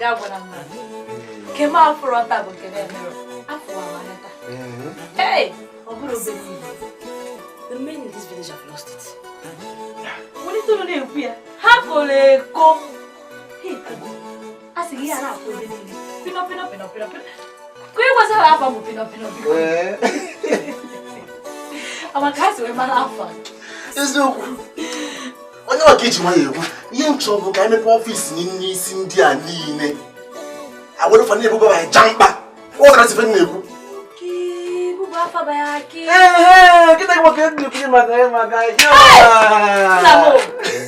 Ga-agwara mmadụ. Nke m afụrọ taa bụ nke na-emerọ. Afụwa m anya taa. Hey! Ọ bụrụ obere ihe. The men in this village have lost it. Welite olu na-ekwu ya. Ha koro eko. Ha ekogo. A sị gị ihe a na-akwụ ebe niile. Pino pino pino pino pino. Ka ị gwasara afa bụ pino pino biko. Ama ka ha si wee mara afa. Eziokwu. Onye ọka iji nwayọ ekwu ihe nchọ bụ ka anyị mepee ọfịs n'isi ndị a niile. Awere fa na-ebuba anyị jamkpa. Ọ ife na-ekwu. Bubu afa bayaki. Ee, kịta gị nwoke na-ekwu maka ya maka ya. Nna m,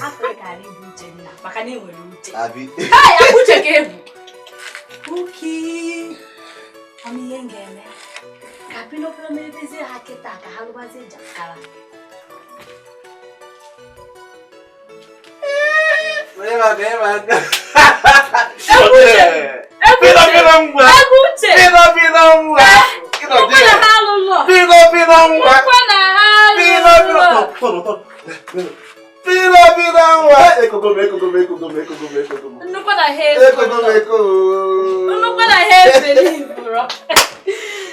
Afrịka na ibu Uchenna maka na ị nwere uche. Abi. Hey, uche ka ebu. Uki. Ama ihe m ga-eme. Ka pino pino mebezie ha kịta ka ha lụbazie jakara. Onye maka ya maka. Egwu uche. Pino pino ngwa. Egwu uche. Pino pino ngwa. Nkwa na ha alụlọ. Pino pino ngwa. Nkwa na ha Pino pino. alụlọ. Tọnụ tọnụ. Pino pino ngwa. Ekogo m ekogo m ekogo m ekogo m ekogo m. Nnukwu na ha Ekogo m efolọ. eko. Nnukwu na ha ebelivụrọ.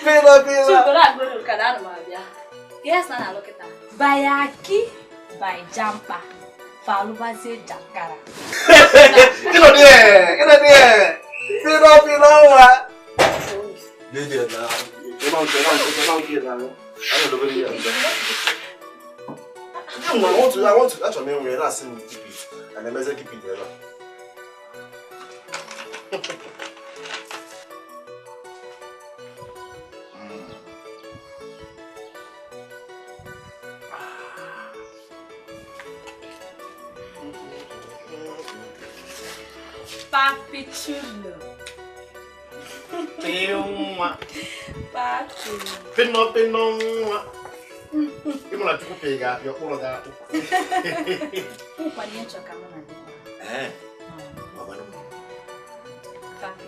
Pino pino. Chukwu na-agụrụ ka na anụ m abịa. Yes, na na-alụ kịta. Bayaki by Jampa. Falụbazie jakara. Kí ló dé ẹ̀? Kí ló dé ẹ̀? Pino pino ngwa. Lédè ẹ̀ náà. Ẹ máa ń tẹ máa ń tẹ máa ń kí ẹ̀ náà. Àwọn ọ̀dọ́ bẹ́ẹ̀ yà ń bẹ̀. I want to, achọrọ m ịnwe na-asị m keep it. And emeze keep it ebe a. Papi chulo. Nwa. Papi. Pino pino nwa. Ị mara Chukwu pị ga-apị ọkpụrụ ga-akpụ. Nkwa ihe nchọ ka mụ na gị. Ee. Gwagwanụ m. Papi.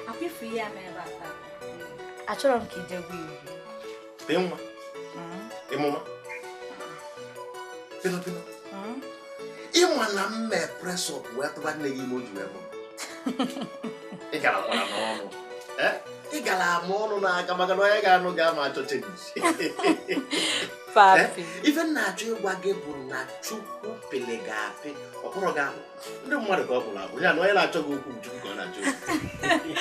Akwa ifu ihe a mee ebe a taa. Achọrọ m ka ije gwa iwu. Pị nwa. Ịmụma. Pino pino. Ịma na m mee press up wee tụba nne gị ime o ji wee mụ. Ị gara kwara n'ọnụ. Ị gara ama ọnụ n'aka maka na onye ga-anụ ga-ama achọ chenji. Papi. Ife m na-achọ ịgwa gị bụ na Chukwu pịlị ga-apị ọkpụrụ ga-akpụ. Ndị mmadụ ka ọ kpụrụ akpụ. Ya na onye na-achọ gị okwu Chukwu ka ọ na-achọ okwu.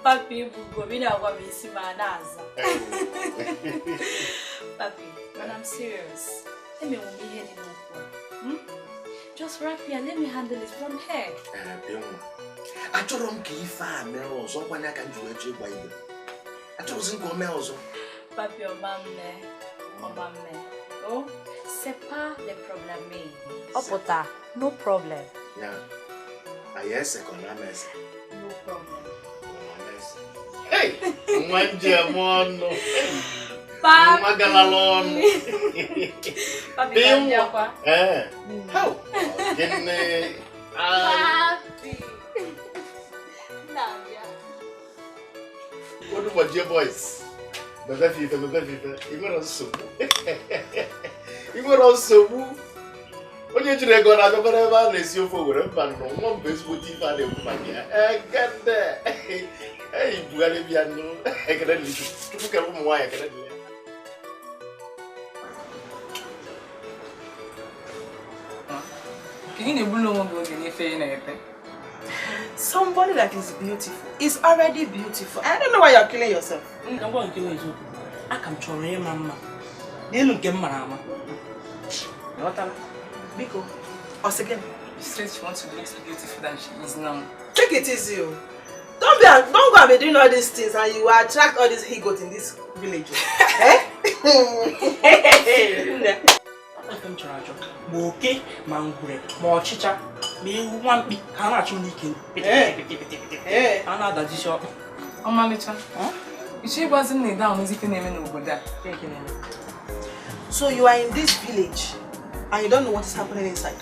Papi ibugo m ị na-agwa m isi ma na-aza. Papi, but I'm serious. Emenwu m ihe dị n'okwu a. Just wrap here, let me handle it from here. Ee, pị nwa. Achọrọ m ka ife a mee ọzọ kwanye aka m ji wee chọọ ịgwa ibe. Achọrọzi m ka o mee ọzọ. Papi, ọma mme. Ọma mme. Oh, c'est pas le problème. Ọ pụta, no problem. Ya, anyị ese ka ọ na-ama ese. No problem. Ọ na-ama ese. Hey! Nwa njem ọnụ. Papi. Nwa galala ọnụ. Papi, Pị ka m nwa. bịakwa. Ee. How? Gịnị? Papi. Na-abịa. Olu gbajie boys. Mebe fife, mebe fife. Ị nwere nsogbu. Ị nwere nsogbu. Onye jiri ego na-abịakwara ebe a na-esi ofe Owere mba nọ nwa mba ezigbote ife a na-ekwu maka ya. Egede. Eyi bugharị bịa nụ. Ekele dịrị Chukwu. Chukwu kere ụmụ nwaanyị ekele dịrị ya. Ka ị na-egbulu onwe gị oge n'ife ị na-ete. Somebody that is beautiful is already beautiful. I don't know why you're killing yourself. Ngwa nke bụ eziokwu, aka m chọrọ ịma mma n'elu nke m mara ama. Ghọtala? Biko, ọsị gịnị? She says she wants to look beautiful than she is now. Take it easy, oh. Don't go and be doing all these things and you will attract all these he-goats in this village. Eh? Nne, ife m chọrọ achọ ma oke ma ngwere ma ọchịcha ma ewu nwa mkpi ka a na-achụ m n'ike pịtị pịtị pịtị pịtị a na-adajisi ọkpa. Ọmalịcha, ị chọrọ ịgwazi m na ị ahụzi ife na-eme n'obodo a? Nke na-eme. So you are in this village and you don't know what is happening inside.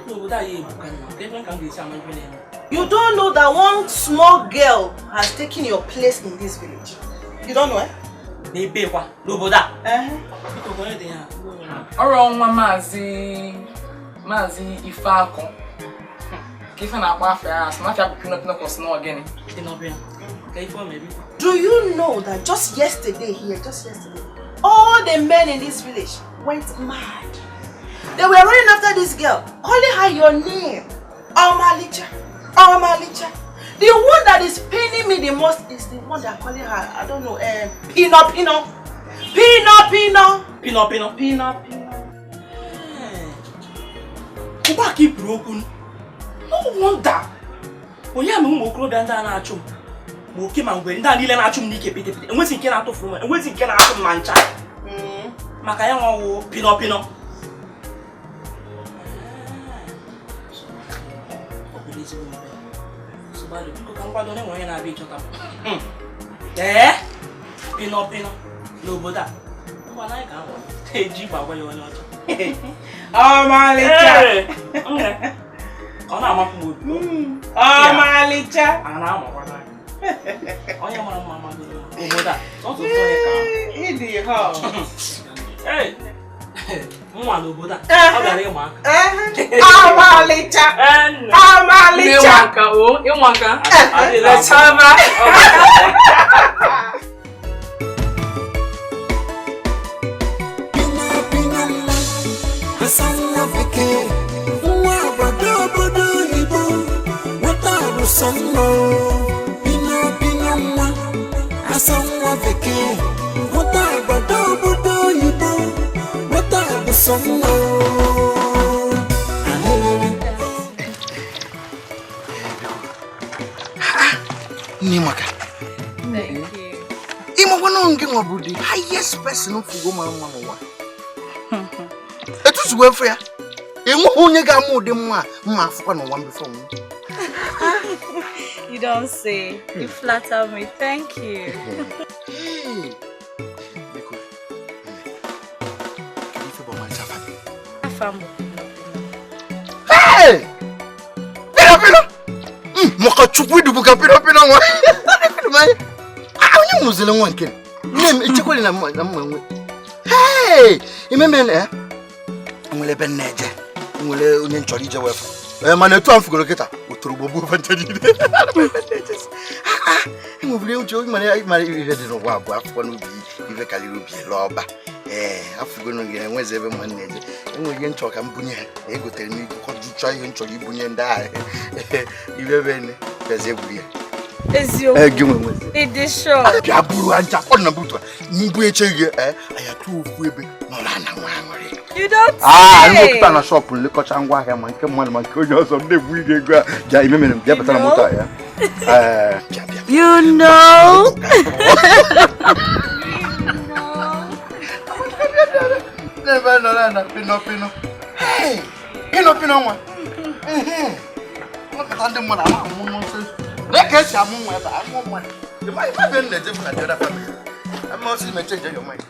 N'obodo a ya ebuka nna, ka ebe ka m ga-esi ama ife na-eme. You don't know that one small girl has taken your place in this village. You don't know, eh? N'ebe kwa n'obodo a. Uh-huh. Biko ka onye dị ya. Ọrụ nwa Maazị Ifeakụ. Ka ife na-akpọ afọ ya asị na afọ ya bụ pino pino kwụsị na ọgịnị. Do you know that just yesterday here, just yesterday, all the men in this village went mad. They were running after this girl, calling her your name. Omalicha, Omalicha. The one that is paining me the most is the one that calling her, I don't know, Pino Pino. Pino Pino. Pino Pino. Pino Pino. Ụba ka iburu okwu. No wonder. Onye ama ụmụ okorobịa ndị a na-achụ m. Ma oke ma ngwere ndị a niile na-achụ m n'ike pete pete. Enwezi nke na-atụfuru m, enwezi nke na-achụ m ma ncha. Maka ya nwawo Pino Pino. Ee, Pino Pino n'obodo a. Ngwa na anyị ga-ahụ. Eji gbagwa ya onye ọcha. Ọmalịcha. Ọ na-amapụ m obi. Ọmalịcha. A na-amakwa n'anya. Onye mara mma amagoro obodo a. Sọsọ otu onye ka ahụ. Ịdị hot. Ee, nwa n'obodo a. Ọ bịara ịma aka. Ọmalịcha. Ọmalịcha. Ịnwa aka o, ịnwa aka. Lechaba. Nimaka. Thank you. Ịmakwana bụ the highest person fugo mara mma n'ụwa. Etuzugo efe ya. Enweghị onye ga-ama ụdị mma mma afụkwa n'ụwa mbifo m. You don't say. You flatter me. Thank you. Hey. Biko. Kedu ife bụ ọmarịcha afa gị? Afa m bụ Pino Pino. Hey! Pino Pino! Maka Chukwu idubuka Pino Pino nwa. Onye mụziri nwa nke nne m echekwala na mma nwe. Hey! Imeme na nwere ebe nna eje nwere onye m chọrọ ije wefụ. Mana etu a m fugoro kịta otoro gbogbo ofe nche niile. Enwebiri uche onye mara ihe dị n'ụwa abụọ akwụkwọ n'ubi ife karịrị ubi ele ọba. Ee, afụgoro gị enwezi ebe mma nna eje. Enwere ihe nchọ ka m bunye ha. Egotere m ego kọjụcha ihe m chọrọ ibunye ndị agha. Ibe be nne bịazie buru ya. Eziokwu. Ịdị sure. Bịa buru aja ọ na butu mbụ eche gị anyị atụ ofu ebe nọrọ ana nwa aṅụrị. You don't say. Ah, anyị na shop nlekọcha ngwa ahịa ma nke mmadụ ma nke onye ọzọ m na-egbu ige ego a. Bịa imemere m bịa batara moto a ya. Bịa bịa. You know. N'ebe nọrọ na Pino Pino. Hey, Pino Pino nwa. Nlekọta ndị mmadụ ama amụ nọsọ. Like esi amụ nwa ebe amụ nwa. Ịma ebe m na-eje bụ na the other family. I'm also may change your mind.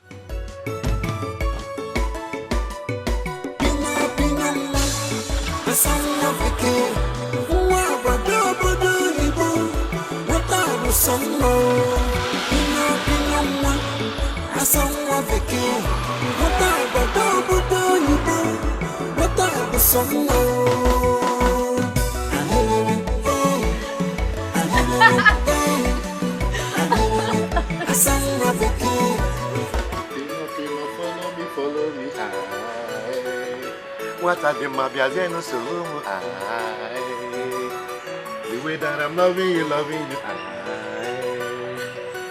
Follow me, follow me. What are the mabiaze no so? The way that I'm loving you, loving you.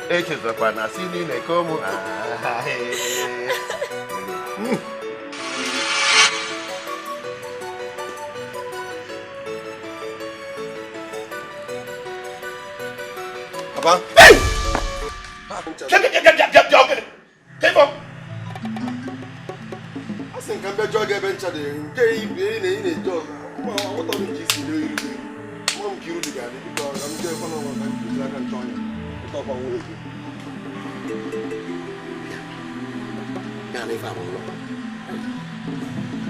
Echezokwana si ni komu. Papa. Hey! A sị nka mbejọ gị ebe ncha dị nke ibe ị na-eje ọzọ. Ụtọ m nke isi n'iru gị. Mma m ka iru dị ga-adị biko ka m jee kwana ọgwa ka m jiri aka nchọ ọnya. Ụtọ ọkwa nwunye gị. Ya na ife abụrụ.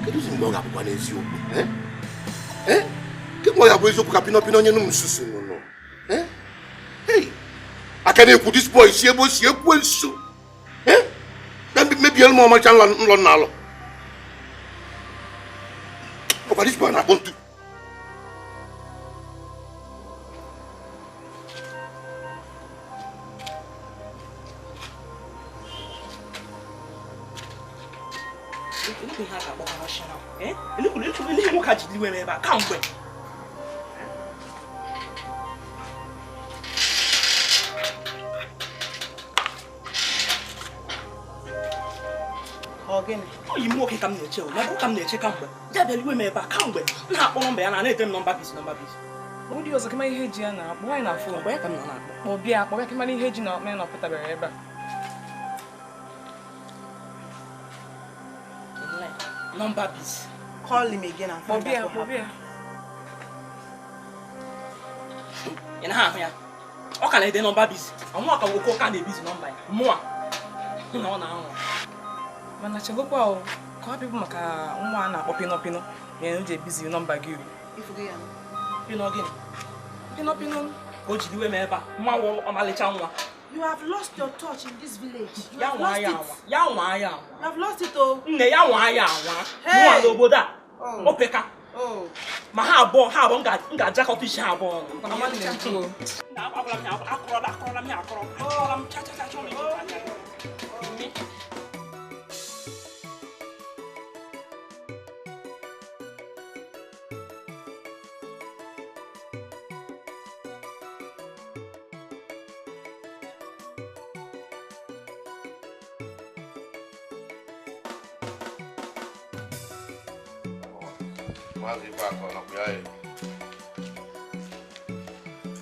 Kedu ụzọ mgbe ọ ga-abụkwa n'eziokwu? Kemgbe ọ ga-abụ eziokwu ka Pino Pino onye nụ m susu nụnụ. Hey! Aka na-ekwu this boy si ebe o si ekwu nso. Mebielu m ọmarịcha nlọ nna alọ. Ọkwa this boy na-akpọ ntu. Ele ihe a ga-akpọ kọmọshọna. Ele ihe nwoke a jiri iwe m ebe a kamgbe. Oyi m nwoke ka m na-eche o, ka m na-eche kamgbe. Ya bịara iwe m ebe a kamgbe. M na-akpọ nọmba ya na na-ede m nọmba bis nọmba bis. Ụdị ọzọ kemara ihe ji ya na-akpọ nwaanyị na fon. Mgbe ya ka m nọ na-akpọ. Kpọbịa kpọbịa kemara ihe ji na ọkpa na ọpụtabere ebe a. Number bis. Call him again and find out what happened. Ị na-ahụ ya? Ọ ka na-ede nọmba bis. Ọmụa ka nwoke ụka na-ebizi nọmba ya. Mụa. Na ọ na-ahụ. Mana chegokwa o, ka ọ bịbụ maka nwa a na-akpọ Pino Pino na o ji ebizi nọmba gị o. Pino gịnị? Pino Pino ka o jiri iwe m ebe a. Nwa ọmalịcha nwa. You have lost your touch in this village. You Ya have nwa lost ya it. anwa. Ya nwa ya anwa. You have lost it, oh. Nne ya nwa ya anwa. Nwa n'obodo a. Opeka. Oh. Ma ha abụọ m ga-ajakọta isi ha abụọ ọnụ. Akọrọla m ya akọrọ. Akọrọla m cha cha cha cha.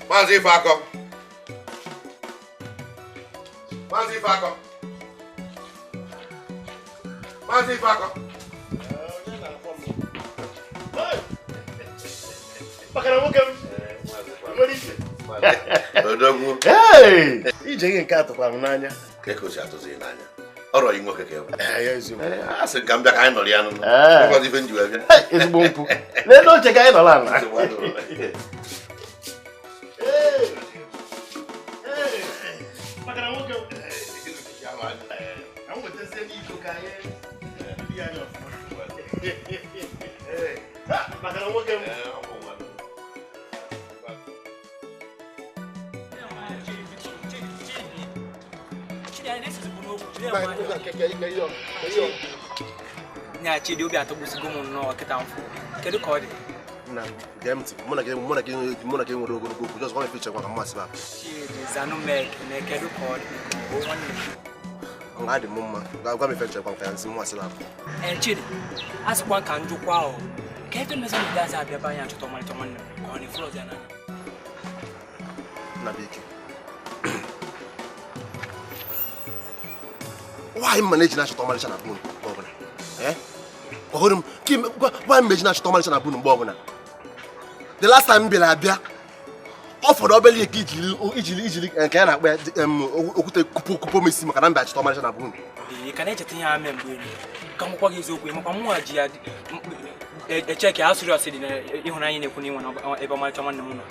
Maazị Ifeakọ. Maazị Ifeakọ. Maazị Ifeakọ. Maka na nwoke m nwere ike. Odogwu. Hey! Ije gị nke a tụkwara m n'anya. Ka o si atụzi n'anya. Ọrọ yi nwoke ka ebe. Ee, A sị ka m bịa ka anyị nọrọ ya nụnụ. Ịgwazi ife m ji wee bịa. Ezigbo nkwụ. N'elu oche ka anyị nọrọ ala. Maka na nwoke m ka m wetazie n'iko ka anyị rie anya ọfụma. Maka na nwoke m. Nya Chidi obi atọgbusigo m nnọọ kịta mfụ. Kedu ka ọ dị? Nna, gee ntị, mụ na gị nwere ogologo okwu, just gwa m ife iche gwa ka mmasị ba. Chidi zanụ m ekene, kedu ka ọ dị? Nga adị m mma, gwa m ife nche gwa m ka ya nsị mmasị ba. Ee Chidi, a sịkwa ka njụkwa ahụ. Ka efe mmezi na gaazị abịa be anyị achọta ọmalịcha nwanne m ka ọ na-efuru ọzọ ya n'anya. Nna bụ ike. Nwaanyị mma na-eji na-achọta ọmalịcha na bunu mgbe ọbụla. Gwagoro m, nwaanyị mma eji na-achọta ọmalịcha na bunu mgbe ọbụla. The last time m bịara abịa, ọ fọrọ obere ike ijili nke ya na-akpọ ya okwute kupo m isi maka na mba achọta ọmalịcha na bunu. Ị ka na-echeta ihe a mee mgbe elu. Ka m gwakwa gị eziokwu, makwa mụnwa ji ya eche ka a serious dị na ịhụnanya na-ekwu na inwe na ebe ọmalịcha nwanne m nọ.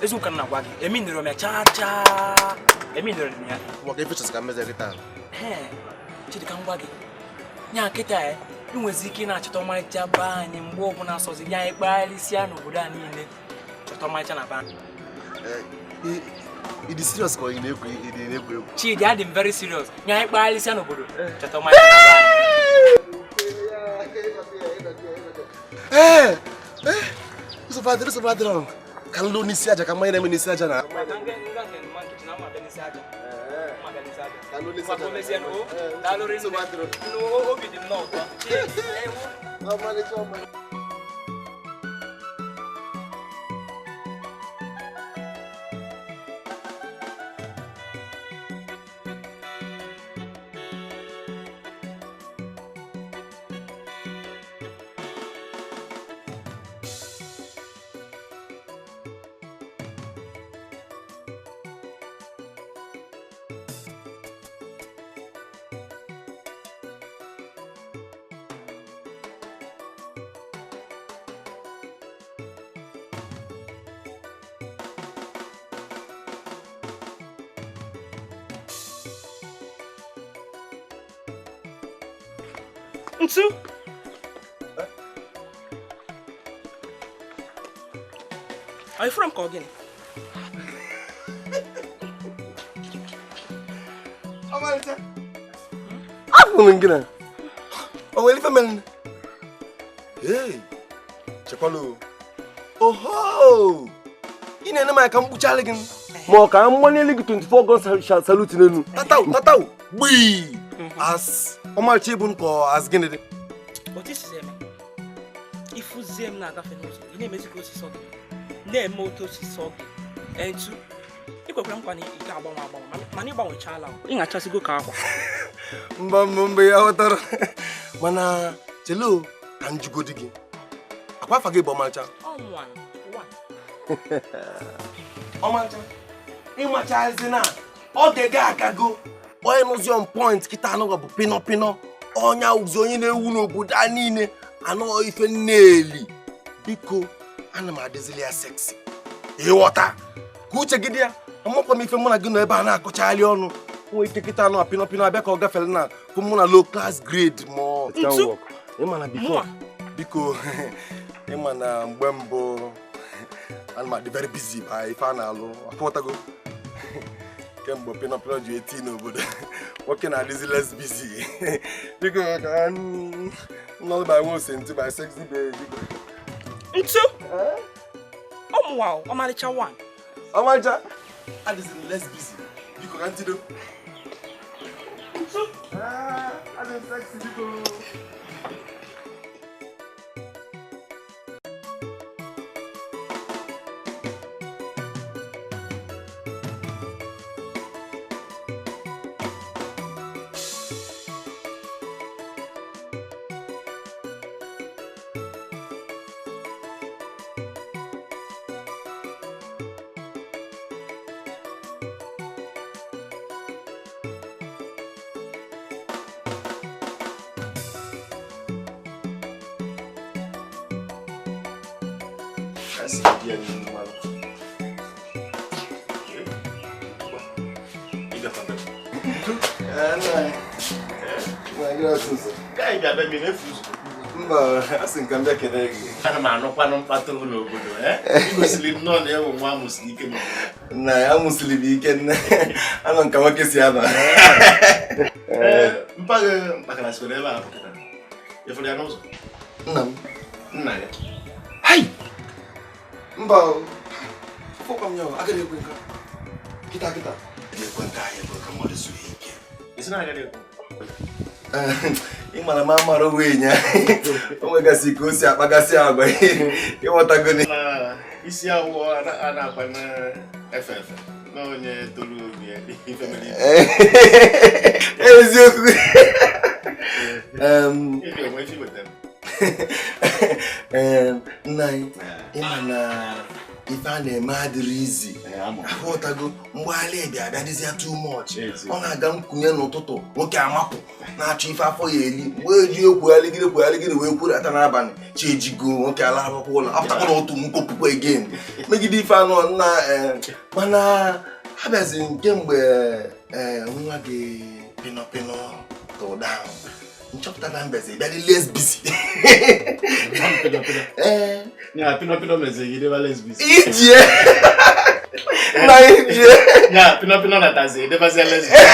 Eziokwu ka m na-agwa gị, eminere m ya chaa chaa. Eminere m ya. Maka ife chọsị ka m mezie gị taa. Chidi ka m gwa gị, nya kịta ya, ị nwezi ike na-achọta ọmalịcha be anyị mgbe ọbụla sọzi ya anyị kpagharịsịa n'obodo a niile chọta ọmalịcha na be anyị. Ị dị serious ka ị na-egwu egwu? Chidi, adị m very serious. Nya anyị kpagharịsịa n'obodo chọta ọmalịcha na be anyị. Ee, nsogbu adịrọ ka m lụọ n'isi aja ka mmanya na-eme n'isi aja na. Ntu? Are you from Kogin? Afụ m gị na. O nwere ife mere? Hey, chekwala o. Oho! Ị na-ene m anya ka m kpuchalị gị. Ma ọ ka m gbanyelu gị 24 gun salute n'elu. Tatau, tatau, gbii! As ọmarịcha ibu m ka ọ as gịnị dị? Otu isi eme. Ifuzie m na-agafe n'ụzọ, ị na-emezi ka osisi gị. Na-eme otu osisi gị. Ntu, ị kwekwara nkwa na ị ga-agbanwe agbanwe, mana ị gbanwechala. Ị ṅachasịgo ka akwa. Mba mba mba ya ghọtara. Mana chelo ka m jụgodi gị. Akwa afa gị bụ Ọmalịcha? Ọmalịcha, ịmachazi na oge gị agago. Onye nụzi on point kịta anụghọ bụ pịnọ pịnọ. Onye awụzi onye na-ewu n'obodo a niile anụghọ ife nneeli. Biko, ana m adịzili ya sexy. Ịghọta ka uche gị dị ya. Amakwa m ife mụ na gị nọ ebe a na-akọchagharị ọnụ. Nwa ike kịta anụ pịnọ pịnọ abịa ka ọ gafere na fụ mụ na low class grade ma ọ. Ịma na before, biko, ịma na mgbe mbụ ana m adị very busy ma ife a na-alụ akwọtago. Kemgbe pịnọ pịnọ ji eti n'obodo, nwoke na-adịzi less busy. Biko ka m nọrọ by one cent by sexy baby. Ntu? Ọmụwa Ọmalịcha one. Ọmalịcha adịzi less busy. Biko ka ntido. Ntu? Adị sexy biko. Mba, asị m ka m bịa kelee gị. Ana m anụkwanụ mkpatụ n'obodo, i gosiri m nọ na ewu nwa amụsiri ike n'obodo. Nna ya amụsiri m ike nne. Anọ nka nwoke si aba. Mpa gị mkpakara sikwa n'ebe a pụtara. Ịfụrụ ya n'ụzọ? Nna m. Nna ya. Hai! Mba, fọkwa m ya, agaghị ekwe nka. Kịta kịta. Ekwe nka anyị ekwe ka mmadụ zuo ike. Isi na agaghị ekwe. Ị mara ma amara onwe ya. O nwegasị ka o si akpagasị agwa. Ịghọtago ni. Isi awọ a na-akpa na efe efe. Na onye toro obi ya ife mere ife. Eziokwu. Ịdị onwe ife wetara. Nna anyị, ịma na ife a na-eme adịrị izi. Aghọtago mgbagharị bịa abịa dịzịa too much. Ọ na-aga nkwunye n'ụtụtụ, nwoke amapụ na-achọ ife afọ ya eli. Mgbe eji ekwugharịgide kwugharịgide wee kwurata n'abalị, chi ejigo nwoke alahụkwa ụlọ, apụtakwa n'ụtụ nkopụkwa again. Megide ife anụ nna mana abịazi nke mgbe nwa gị pịnọ pịnọ tụrụ down. Nchọpụta na mbezi bịa dị less busy. Ya pịnọ pịnọ mezi gị deba less busy. Ijie. Na ijie. Ya pịnọ pịnọ natazi debazie less busy.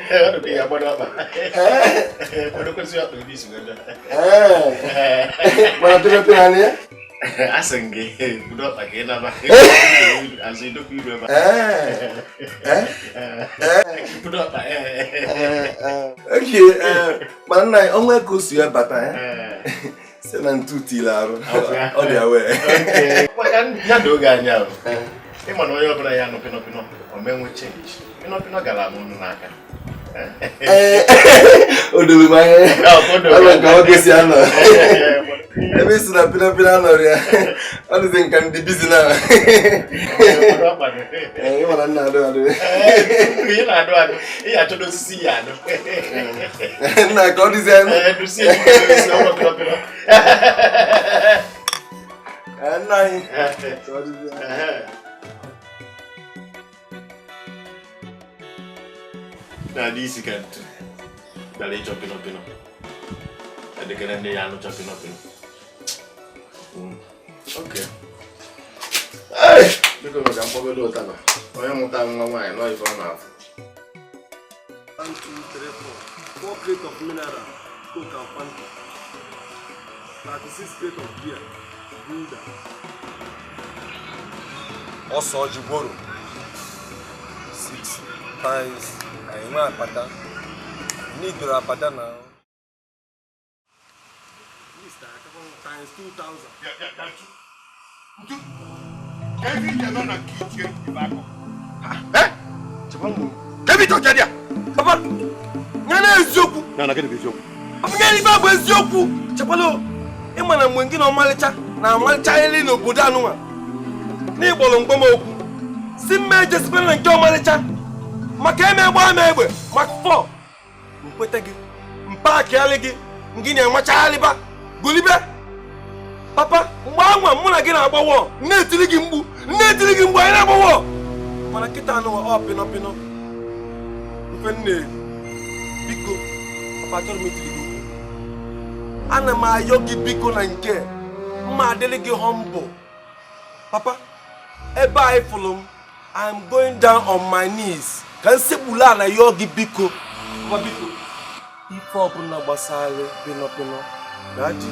Ọ dịka ya gbado ọkpa. Kwadokwesị ọkpa ebe isi wee bịa. Mana pịnọ pịnọ anyị ya? Asị m gị budo ọkpa ka ị naba. Azụ idokwa iru ebe a. Budo ọkpa. Okay, mana nna anyị, onwe ka o si ya bata ya. Si na ntu tiri arụ. Ọ dị awe. Maka ya dị oge anya ahụ. Ịma na onye ọbụla ya nụ pịnọ pịnọ, o menwe chenji. Pịnọ pịnọ gara m ọnụ n'aka. O doro m anya. Ọ bụ nke nwoke si anọ. Ebe isi na pịnọ pịnọ anọrọ ya. Ọ dịzị nka ndị bizi na. Ịma na nna adụ adụ. Ị na-adụ adụ. Ị ga-achọdo osisi ya adụ. Nna ka ọ dịzị anya. Dusie osisi ọnwa pịnọ pịnọ. Nna anyị. Ka ọ dịzị anya. Na-adị isi ka ntu bịara ịchọ pịnọ pịnọ. Adịkere ndị ya anụcha pịnọ pịnọ. Okay. Biko maka mkpọgodo ụtaba. Onye mụta nwa nwaanyị nọ ife ọ na-afụ. 1, 2, 3, 4. 4 crates of mineral, Coke and Fanta. 36 crates of beer, Gulder. Also, Jiboro. 6 times. I want a need the apata now. Times 2,000. Yeah, 2. Eh? Kevin Tojadia. Papa, nyana eziokwu. Na na gịnị bụ eziokwu? Papa, nyana ife bụ eziokwu. Chekwalo, ịma na mgbe gị na ọmalịcha na amalịcha ele n'obodo anụnwa. N'ịkpọrọ mgbom okwu. Si mma ejesikwana na nke ọmalịcha. Maka eme gba ama egbe, maka 4. Nkweta gị, mpaakịalị gị, ngị na-enwechaghalịba, golibe. Papa, mgbe anwa mụ na gị na-agbawọ, na-etiri gị mgbu, anyị na-agbawọ. Mana kịta anụwa ọ pịnọ pịnọ. Ife nne, biko, papa achọrọ m itiri gị mgbu. Ana m ayọ gị biko na nke, mma adịrị gị humble. Papa, ebe anyị fụrụ m, I'm going down on my knees. Ka m sekpuru ala yọọ gị biko. Papa biko, ife ọbụla gbasara pịnọ pịnọ na-adị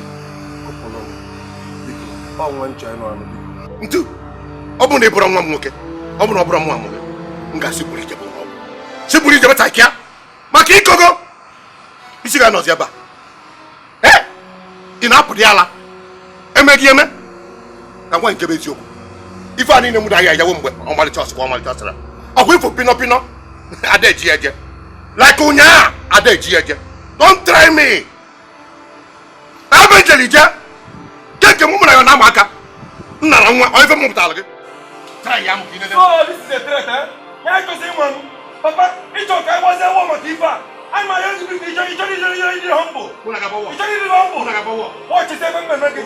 kọpụrụ m. Biko, ọ nwa nchọ ịnụ anụ biko. Ntu, ọ bụrụ na ị bụrụ nwa m nwoke, ọ bụrụ na ọ bụrụ nwa m nwoke, m ga-asịkpuru ijebe ụlọ ọgwụ. Sịkpuru ijebe takịa maka ikogo. Isi ga-anọzi ebe a. Ee, ị na-apụdị ala. Emeghị eme. Ka nwa nke bụ eziokwu. Ife a niile mụ na ya ejewo mgbe ọmalịcha ọsịkwa ọmalịcha ọsịra. Ọgwụ ifo pịnọ pịnọ ada eji eje. Like ụnyaa ada eji eje. Don't try me. Ebe njeli je. Keke mụ na ya na-ama aka. Nna na nwa, ọ ife m mụpụtara gị. Try ya mụ ka ị nene. So this is a threat, eh? Ya ịchọzi ịnwa m. Papa, ịchọ ka ịgbazie nwa maka ife a. Anyị ma ya ezigbo ịchọ ịchọ ịchọ ịdị humble. Ịchọ ịdị humble. Watch ebe mmemme gị.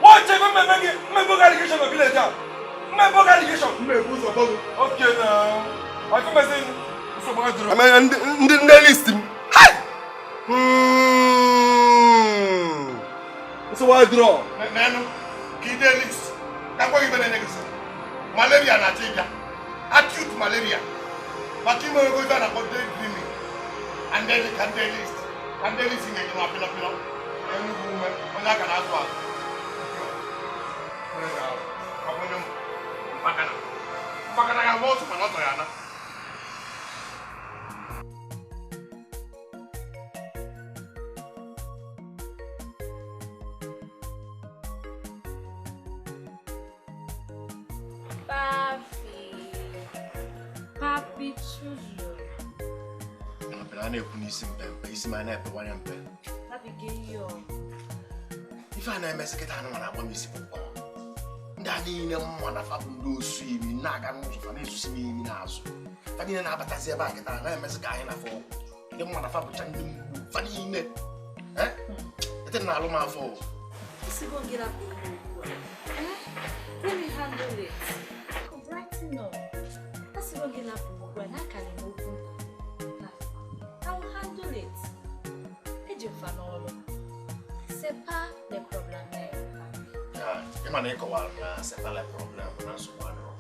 Watch ebe mmemme gị. Mmemme oge allegation na village a. Mmemme oge allegation. Okay now. I feel myself. Ndị ndị list m. Hai! Nsogbu adịrọ. Nenu, ka ide list. Ka gwa gị ibe na-enye gị nsogbu. Malaria na-achọ ịbịa. Acute malaria. Maka ime ego ibe a na-akpọ daydreaming. And then ka ndị list. Ka ndị list ga-enye nwa pịnọ pịnọ. Enugwu ume, onye aka na-azụ azụ. Ọ bụ onye mpakana. Mpakana ga-agba ọsọ mana ọ tọrọ ya na. Papi, chulo. A na-ekwu n'isi mpempe, isi ma na-epewanye mpe. Papi, gị Ife a na-emezi kịta anụ na-agba m isi pụkọ. Ndị a niile mma na fa bụ ndị osu imi na-aga n'ụzọ fa na-esusi m imi n'azụ. Fa niile na-abatazi ebe a kịta na-emezi ka anyị na-afọ. Ndị mma na fa bụcha ndị mgbu fa niile. Ete na-alụ m afọ. Isigo gị rapụ ihe ugbu a. Let me handle it. Brighten up. Asigo gị rapụ ugbu a n'akara m okwu. I will handle it. Eji mfa n'ọrụ. C'est pas le problème. Ịma na ịkọwara na c'est pas le problème na nsogbu adịrọ.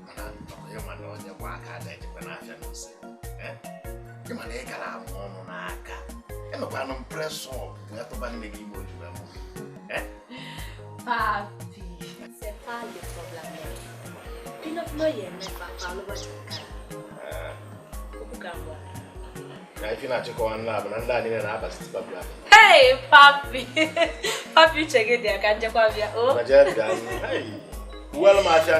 Mana ịma na onye gba aka ada ejikwa n'afịa n'ose. Ịma na ị gara amụ ọnụ n'aka. Emekwana m press up wee tụba nne gị ime ojiwe mụ gị. Papi, c'est pas le problème. Pino pino ya eme papa alụba jankara. Okwu ka ngwa. Na ife na-achịkọwa nna bụ na ndị a niile na-abasi tipa bịa. Hey, papi! Papi, uche gị dị ya ka njekwa bịa. Na jee bịa. Hey, well m afịa.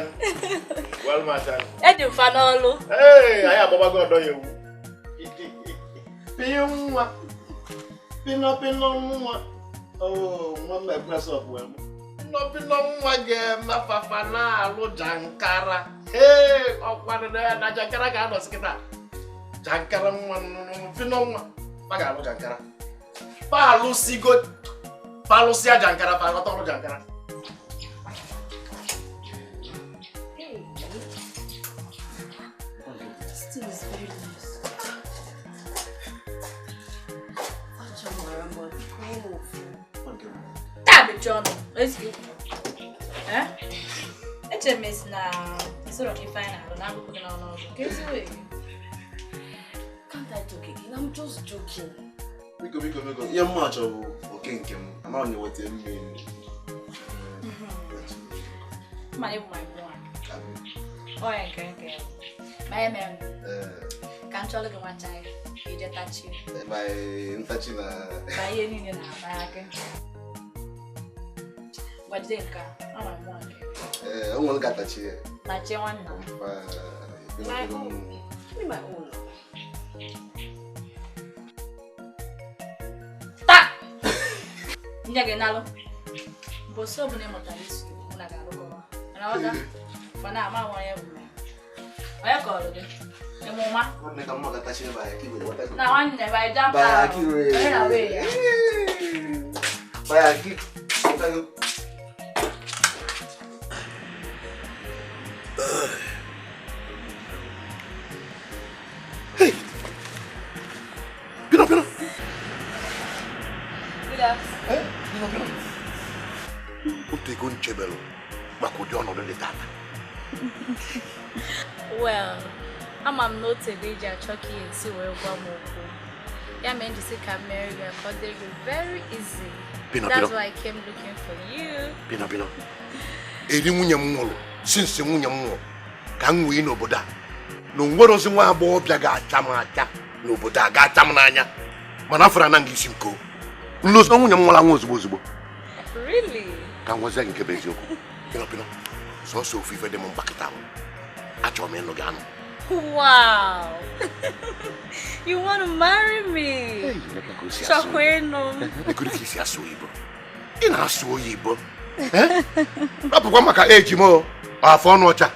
Well m afịa. Eji mfa n'ọlụ. Hey, anyị agbabago ọdọ ya ewu. Pinye nwa. Pino pino nwa. Oh, nwa m na-epress up wee mụ. Pino pino nwa ga-eme fafa na-alụ jankara. Hey, ọkwa na jankara ga-anọsị kịta. Jankara nwa pino nwa. Fa ga-alụ jankara. Fa alụsigo. Fa alụsịa jankara, fa aghọta ọrụ jankara. Hey, this thing is very nice. Taa ọnụ, ezigbo. Eh? Eche m esi na isoro m ife anyị na-arụ na agụpụ gị n'ọnụ ọgụ. Ka ezigbo ego. joking. Biko biko biko. Ihe mụ achọ bụ oke nke m. Ama m weta mmiri. Ma ịbụ my one. Ọ ya nke nke. Ma ya mere. Ka m chọrọ gị nwa chai. Ka ije tachi. Ma ntachi na. Ma ihe niile na-aba aka. Gbajide nke a. Ọ ma mụọ nke. Ee, o nwere ga-atachi ya. Tachie nwanna. My own. Give me my own. Ta! Nye gị nalụ. Mbọsị ọbụla ị mụtara isi mụ na ga-alụkọ. Mana ọga, fana ama nwa ya bụ. Onye kọrọ gị? Ịmụma? Nwanne ka mma ga-atachi ebe a ka iwere weta. Na nwanne ba ịja mpa. Baya ka iwere. Onye na wee ya. Baya ka iwere. Hey! Pino, Pino! Good afternoon. Eh? Pino, Pino. Otu ego nchebelu maka ụdị ọnọdụ dị tata. Well, ama m na otu ego iji achọ ka ihe esi wee gwa m okwu. Ya mere m ji sị ka m mere ya ka ọ dịrị gị very easy. Pino, That's Pino. why I came looking for you. Pino, Pino. Eri nwunye m nwụrụ, since nwunye m nwụrụ, ka m nwee n'obodo a. Na onwere ozi nwa agbọghọbịa ga-acha m acha n'obodo a ga-acha m n'anya. Mana afọrọ anaghị isi m koo. Nlozi na nwunye m nwụrụ anwụ ozugbo ozugbo. Really? Ka m gwazie gị nke bụ eziokwu. Pino, Pino, sọsọ ofu ife dị m mkpa kịta ahụ. Achọrọ m ịnụ gị anụ. Wow! You want to marry me? Chọkwa ịnụ m. Ekuru ka isi asụ oyibo. Ị na-asụ oyibo. Rapụkwa maka eji m o, afọ ọnụ ọcha.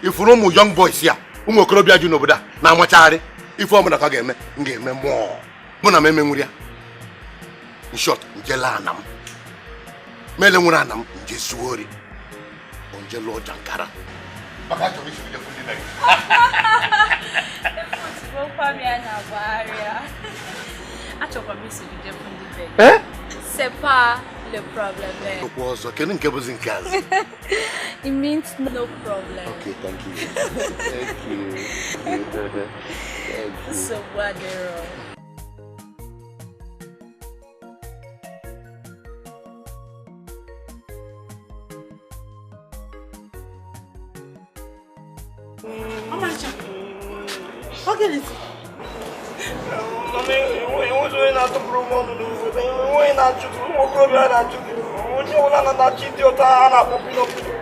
Ifuru ụmụ young boys ya, ụmụ okorobịa ju n'obodo a na-amachagharị. Ife ọbụla ka ga-eme, m ga-eme mmụọ. Mụ na m emenwuru ya. In short, nje laa ana m. Mele nwere ana m, nje zuo ori. Nje lụọ jankara. Maka achọrọ isi bido ndị be gị. Ozugbo m ya na-agbagharịa. Achọkwa m iso gị jepụ ndị be gị. Eh? C'est pas le problème. Okwu ọzọ, kedu nke bụzi nke azụ? It means no problem. Okay, thank you. Thank you. Thank you. Nsogbu adịrọ. Ọmarịcha. Ọ gịnị? Mama, enweghị onye na-atụpụrụ m ọnụ n'obodo, enweghị onye na-achụ gị, ụmụ okorobịa na-achụ gị, onye ọbụla na-achị dị ụtọ a na-akpọ Pino Pino.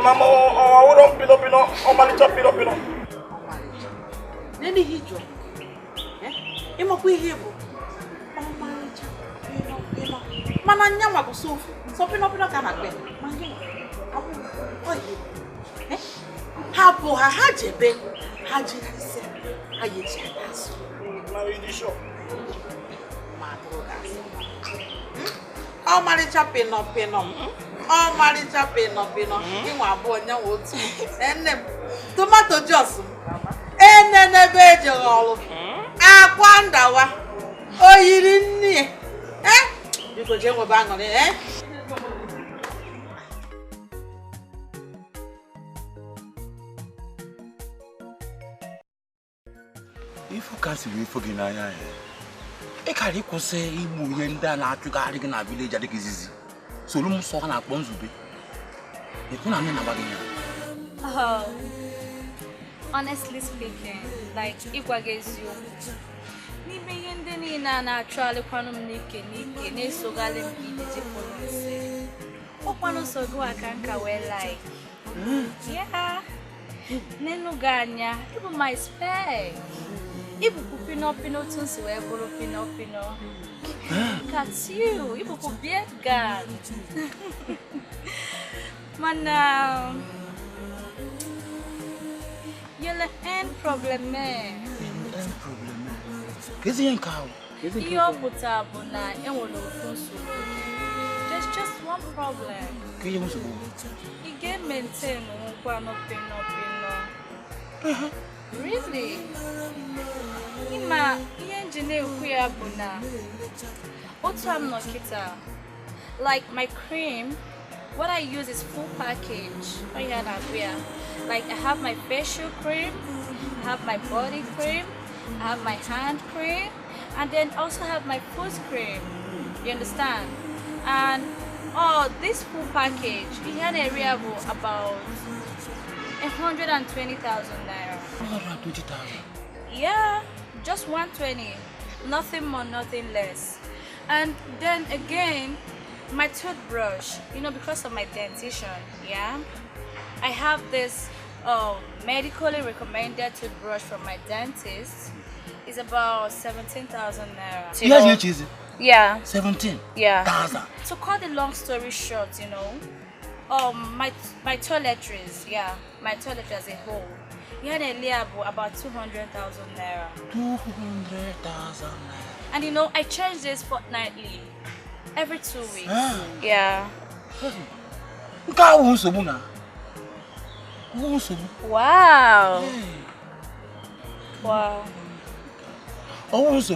Mama, ọwụrọ m Pino Pino, ọmalịcha Pino Pino. Nene ihe ị jụrụ. Ịmakwa ihe bụ ọmarịcha Pino Pino. Mana nyanwa bụ sofu, sọ Pino Pino ka a na-akpọ ya. Ma gị nwa, ọ bụ ọ ihe bụ. Hapụ ha, ha jebe, ha jegharịsịa, ha ya eji aka azụ. Ma atụrụ ga-asị. Ọmarịcha Pino Pino m, ọmarịcha Pino Pino, ịnwa abụọ nyanwa otu. Nne m, tomato jos m, enenebe ejeghị ọrụ, akwa ndawa, o yiri nne ya. Biko jee nwebe aṅụrị, Ifu ka si wee fo gị n'anya ya. Ị kara ịkwụsị igbu ihe ndị a na-achụgharị gị na vileji adịghị izizi. Soro m sọ ha na-akpọ Nzube. Ekwu na nne na-agba gị ya. Oh, honestly speaking, like ịgwa gị eziokwu. N'ime ihe ndị niile a na-achụgharịkwanụ m n'ike n'ike na-esogharị m ka ijiji pụrụ nsị. Ọkwanụ so gị aka nka wee like. Yeah. N'enu gị anya, ịbụ my spec. Ịbụkwu Pino Pino otu nsi wee bụrụ Pino Pino. Look at you, ịbụkwu beard gang. Mana yele end problem eh. End problem. Kezi ihe nke ahụ? Ihe ọ pụtara bụ na enwere ofu nsogbu. There's just one problem. Ka ihe nsogbu? Ị ga-maintain nkwanụ Pino Pino. Really? Ịma ihe nji na-ekwu ya bụ na otu a m nọ kịta, like my cream, what I use is full package. Ọ ya na-abụ ya. Like I have my facial cream, I have my body cream, I have my hand cream, And then also have my foot cream. You understand? And oh, this full package, it had a area about 120,000 naira. 120,000? Yeah, just 120. Nothing more, nothing less. And then again, my toothbrush, you know, because of my dentition, yeah, I have this medically recommended toothbrush from my dentist. It's about 17,000 naira. Yes, yeah. 17? Yeah. Thousand. To cut the long story short, you know, my toiletries, yeah, my toiletries as a whole, you had a liable about 200,000 naira. 200,000 naira. And you know, I change this fortnightly, every 2 weeks. Ah. Yeah. Wow. Wow. Oh, so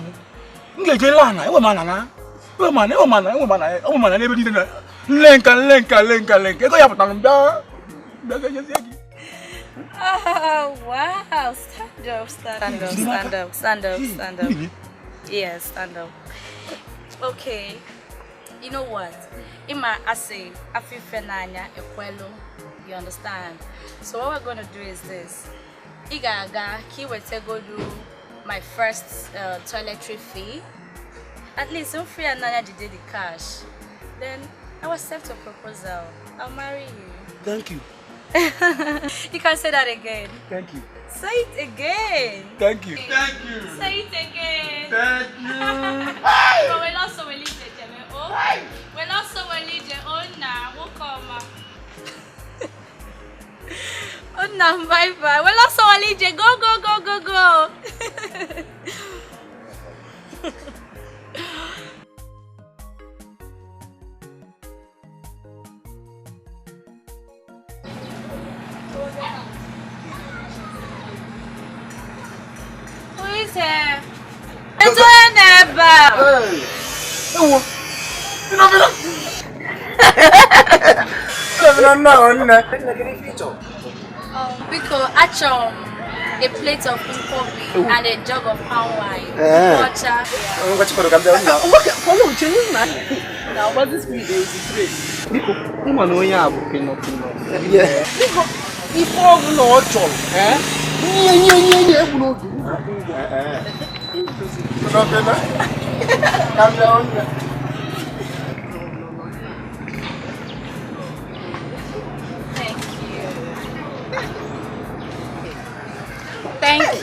Oh, wow. Stand up, stand up, stand up, stand up, stand up. Yes, stand up. Okay. You know what? Ima ase afifenanya ekwelo. You understand? So what we're gonna do is this. Igaga kiwetegodu my first toiletry fee. At least I'm free and Nanya did the cash. Then I will accept your proposal. I'll marry you. Thank you. You can say that again. Thank you. Say it again. Thank you. Thank you. Say it again. Thank you. But we're not so religious. We're not so religious. Oh, nah. We'll come. Oh, nah. Bye bye. We're not so religious. Go, go, go, go, go. Who is here? It's Hey! Because actually, a plate of nkwobi and a jug of palm wine. Thank you. Thank you. Hey,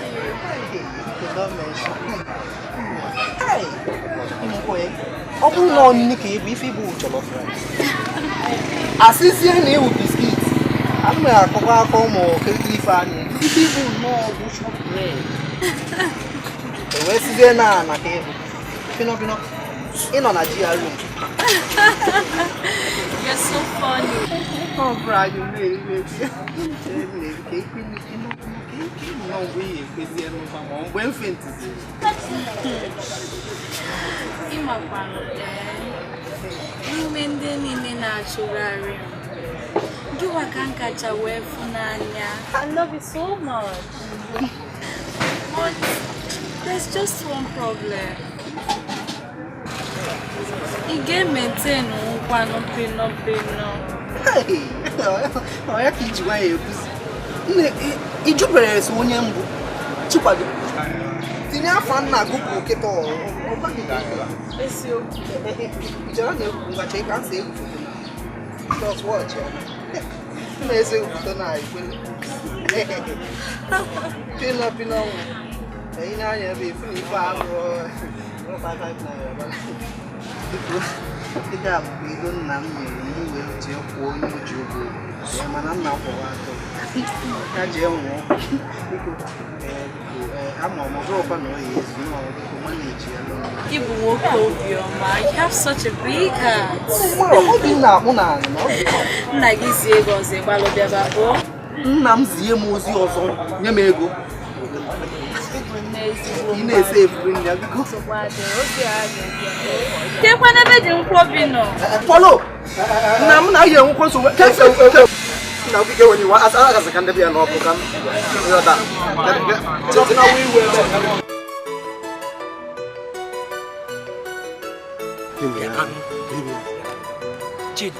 You're so funny. I love you so much. But there's just one problem. You get maintain one pino pino. Hey, Just watch it. You have such a big heart. Follow. Chidi,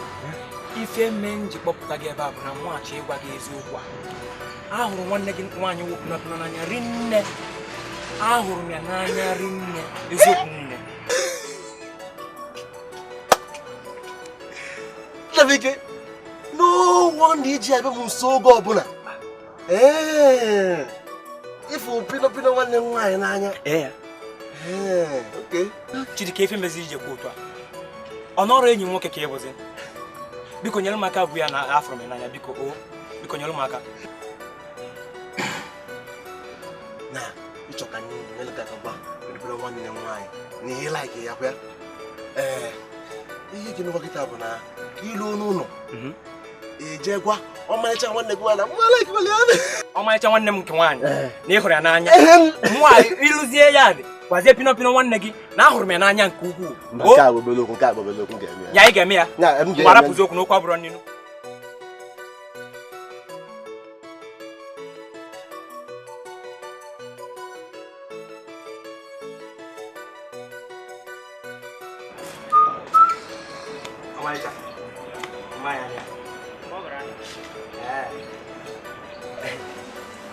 ife mee m ji kpọpụta gị ebe a bụ na mụ achọ ịgwa gị eziokwu a. Ahụrụ nwanne gị nwaanyị wụ Pinọpinọ n'anya rinne. Ahụrụ m ya n'anya rinne, eziokwu nne. Nnabike, no wonder iji abịa m nso oge ọbụla. Ee, ịfụ Pinọpinọ nwanne m nwaanyị n'anya. Ee. Ee, okay. Chidi, ka ife meziri ije kwuo otu a. Ọ nọrọ enyi m nwoke ka ị bụzi. Biko nyere m aka bụ ya na afụrụ m n'anya, biko o. Biko nyere m aka. Na ịchọ ka anyị nyere gị aka gwa Pinọpinọ nwanne m nwaanyị na ihe like ya kwa. Ee, ihe gị nụkwa kịta bụ na ka ilu n'ụlọ eje gwa ọmarịcha nwanne gị nwaanyị ọmarịcha nwanne m nke nwaanyị na ị hụrụ ya n'anya. Nwaanyị ịlụzie ya dị gwazie Pinọpinọ nwanne gị na ahụrụ m ya n'anya nke ukwuu. Nke a bụ obere okwu, nke a bụ obere okwu ga-eme ya. Ya ị ga-eme ya. Gbara pụzi okwu n'okwu abụrọ nninu. Ọmarịcha, mmanya ya.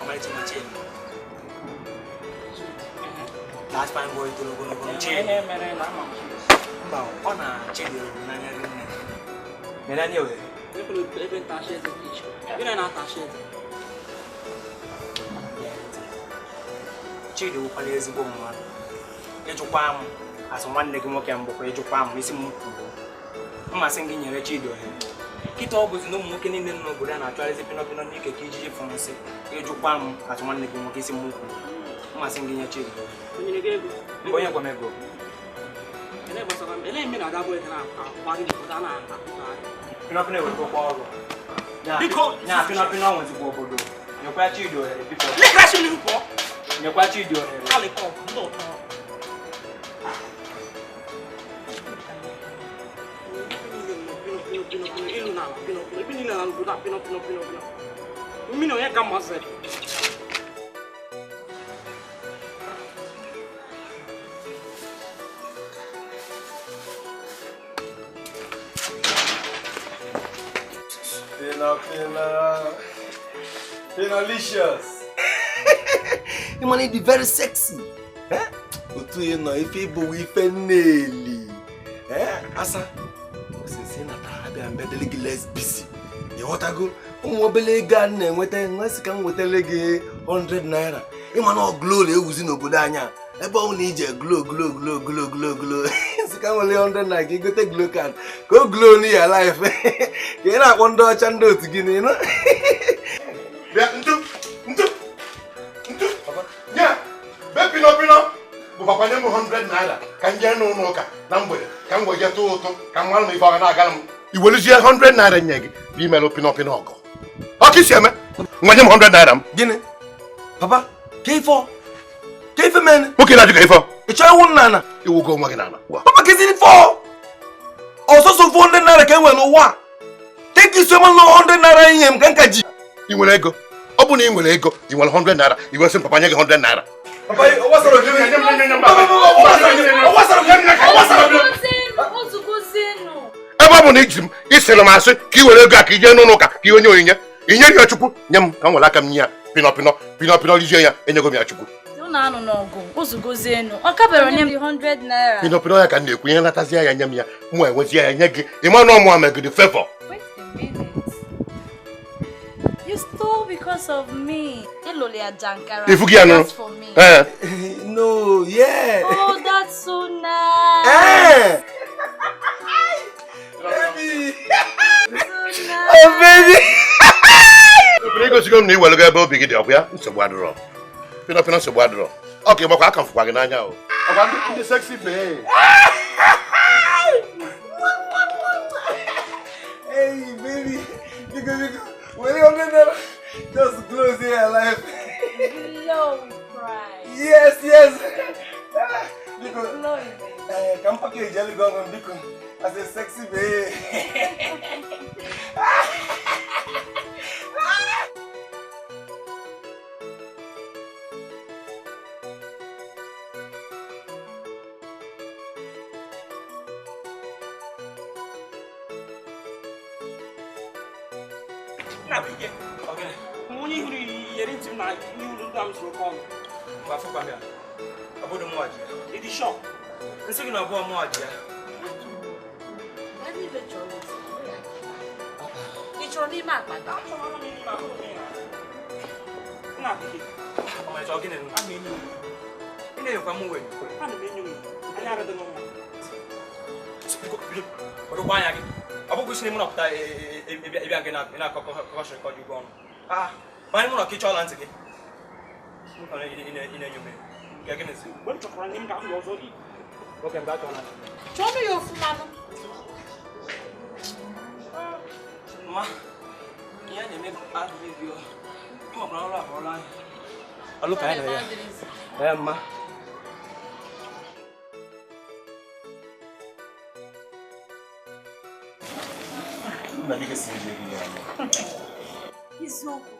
Ọmarịcha ma Chidi. Last time boy tolo gono gono Chidi. Mba, ọ na Chidi ruru n'anya rinne. Mere anyị ohere. Chidi wụkwala ezigbo mmadụ. Ịjụkwa m asụ nwanne gị nwoke mbụkwa ịjụkwa m isi m kwuru. Mmasị gị nyere Chidi ohere. Kịta ọ bụzi na ụmụ nwoke niile nọ n'obodo a na-achọgharịzi Pinọpinọ n'ike ka ijiji fụ nsị. Ịjụkwa m asụ nwanne gị nwoke isi m kwuru. Mmasị gị nye Chidi ohere. Mba, onye gwa m ego. Pinọpinọ ewekwa ọrụ. Nya Pinọpinọ nwezikwa obodo. Nyekwa Chidi ohere biko. Nyekwa Chidi ohere. Pinolicious. You want to be very sexy. Eh? Otu ị nọ ife ịbụ ife nneli. Eh? Asa. Osisi na ta abịa mbe dịrị gị less busy. Ịghọtago? Ụmụ obele ego a na-enweta nwesị ka m nwetara gị 100 naira. Ịma na ọ glow na-ewuzi n'obodo anyị. Ebe ọ na ije glow glow glow glow glow glow. Sị ka m were 100 naira ka ị gote glow card. Ka o glow na ya life. Ka ị na-akpọ ndị ọcha ndị otu gị n'ịnụ. Bịa, ntu, ntu, ntu. Nya, be Pinọpinọ bụ papa nye m 100 naira ka m jee n'ụlọ ụka na mgbede ka m wee tụọ ụtụ ka m mara m ife ọ ga na-agara m. I weluzie 100 naira nye gị bụ imelụ Pinọpinọ ọgọ. Ọ ka isi eme? Nwa nye m 100 naira m. Gịnị? Papa, ka ife ọ? Ka ife mere? Nwoke na-ajụ ka ife ọ? Ị chọrọ iwu nna ana? Iwugo onwe gị n'ala. Papa, ka isi ife ọ? Ọsọsọ 400 naira ka e nwere n'ụwa. Take isi ọma na 100 naira ihe m ka nka ji. Ị nwere ego? Ọ bụ na ị nwere ego, ị nwere 100 naira, i wesị papa nye gị 100 naira. Papa, ọ gbasara gị? Ebe ọ bụ na iji m isiri m asị ka ị were ego a ka i jee n'ụlọ ụka ka ị onye onyinye. I nye ya Chukwu, nye m ka m were aka m nye ya Pinọpinọ Pinọpinọ lizie ya enyego m ya Chukwu. Unu anụ n'ọgụ, ozugozienu. Ọ kabere nye m 100 naira. Pinọpinọ ya ka m na-ekwu ihe natazie ya nye m ya, mụ enwezie ya nye gị. Ị ma na ọmụ amegide favor. Wait a minute. You stole because of me. If just for me. Eh. No, yeah. Oh, that's so nice. Eh. Baby. So nice. Oh, baby. Ego m na iwere ebe obi gị dị ọkwa ya nsogbu adịrọ. Pinọpinọ nsogbu adịrọ. Ọ ka ịgbakwa aka m fụkwa gị n'anya o. Ọkwa ndị sexy babe. Hey, baby. Biko, biko. Were 100 naira. Just close your life. Glow with pride. Yes, yes. Biko. Glow. Come package jelly gum, biko. As a sexy babe. Na bike. Okay. Onye hụrụ yeri ntị m na n'ihu ndị am zụrụ kọ. Mba fụkwa m ya. Ọ bụrụ mụ ji ya. Ịdị shop. Nsị gị na ọ bụ mụ ji ya. Ị chọrọ n'ime akpa gị? Na bike. Ọ ma chọọ gịnị? A na-enyo. Ị na-enyekwa m uwe. A na-enyo m. Anya arịdị m mma. Ọdụkwa anya gị. Ọ bụghị isi na mụ nọpụta ịbịa gị na-akọkọshịrịkọ gị ụgwọ ọnụ. Ah, ma anyị mụ nọ ka ị chọọla ntị gị. Ị na-enyo m. Nke gịnịzi? Mgbe m chọkwara ndị m ga-ahụ ya ọzọ gị. Oke mgbe a chọọla. Chọọnụ ya ofụma nụ. Ma, ihe a na-eme adịghị gị. Ị nwekwara ọrụ abụọ ọrụ anyị. Ọlụ ka anyị nọ ya. Ee, mma. Eziokwu.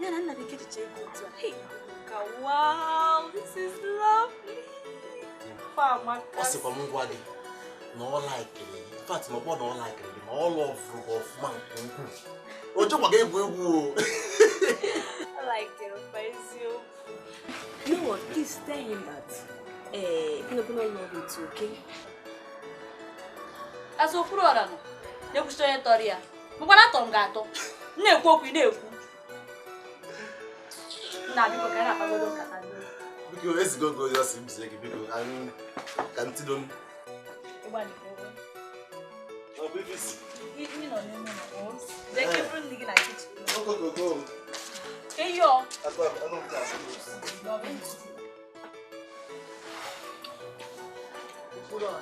Ya na nna gị kechiche ego otu a. Hey, ka wow, this is lovely. Ọ sịkwa m ngwa gị na ọ laikiri gị. In fact, na ọ na ọ laikiri gị na ọ lọvụrụ gị ọfụma nke ukwuu. O jekwa gị egwu egwu o. I like it, eziokwu. You know what? Please tell him that Pino Pino love you too, okay? As okwu ọra nọ. Na-ekwuchite onye tọrọ ya. Mgbe na atọ m ga-atọ. M na-ekwu okwu ị na-ekwu. Nna biko ka anyị na-akpagodo nkata ndị. Biko ezigo gị ozi ọsị m zie gị biko ka m tido m. Ọ bụ ife isi. Ị nọ n'ime ụlọ. Jee ka eburu nri gị na kichin. Ogogogo. Ka ihe ọ. Anụ m ka-asị. Okpuru ọra.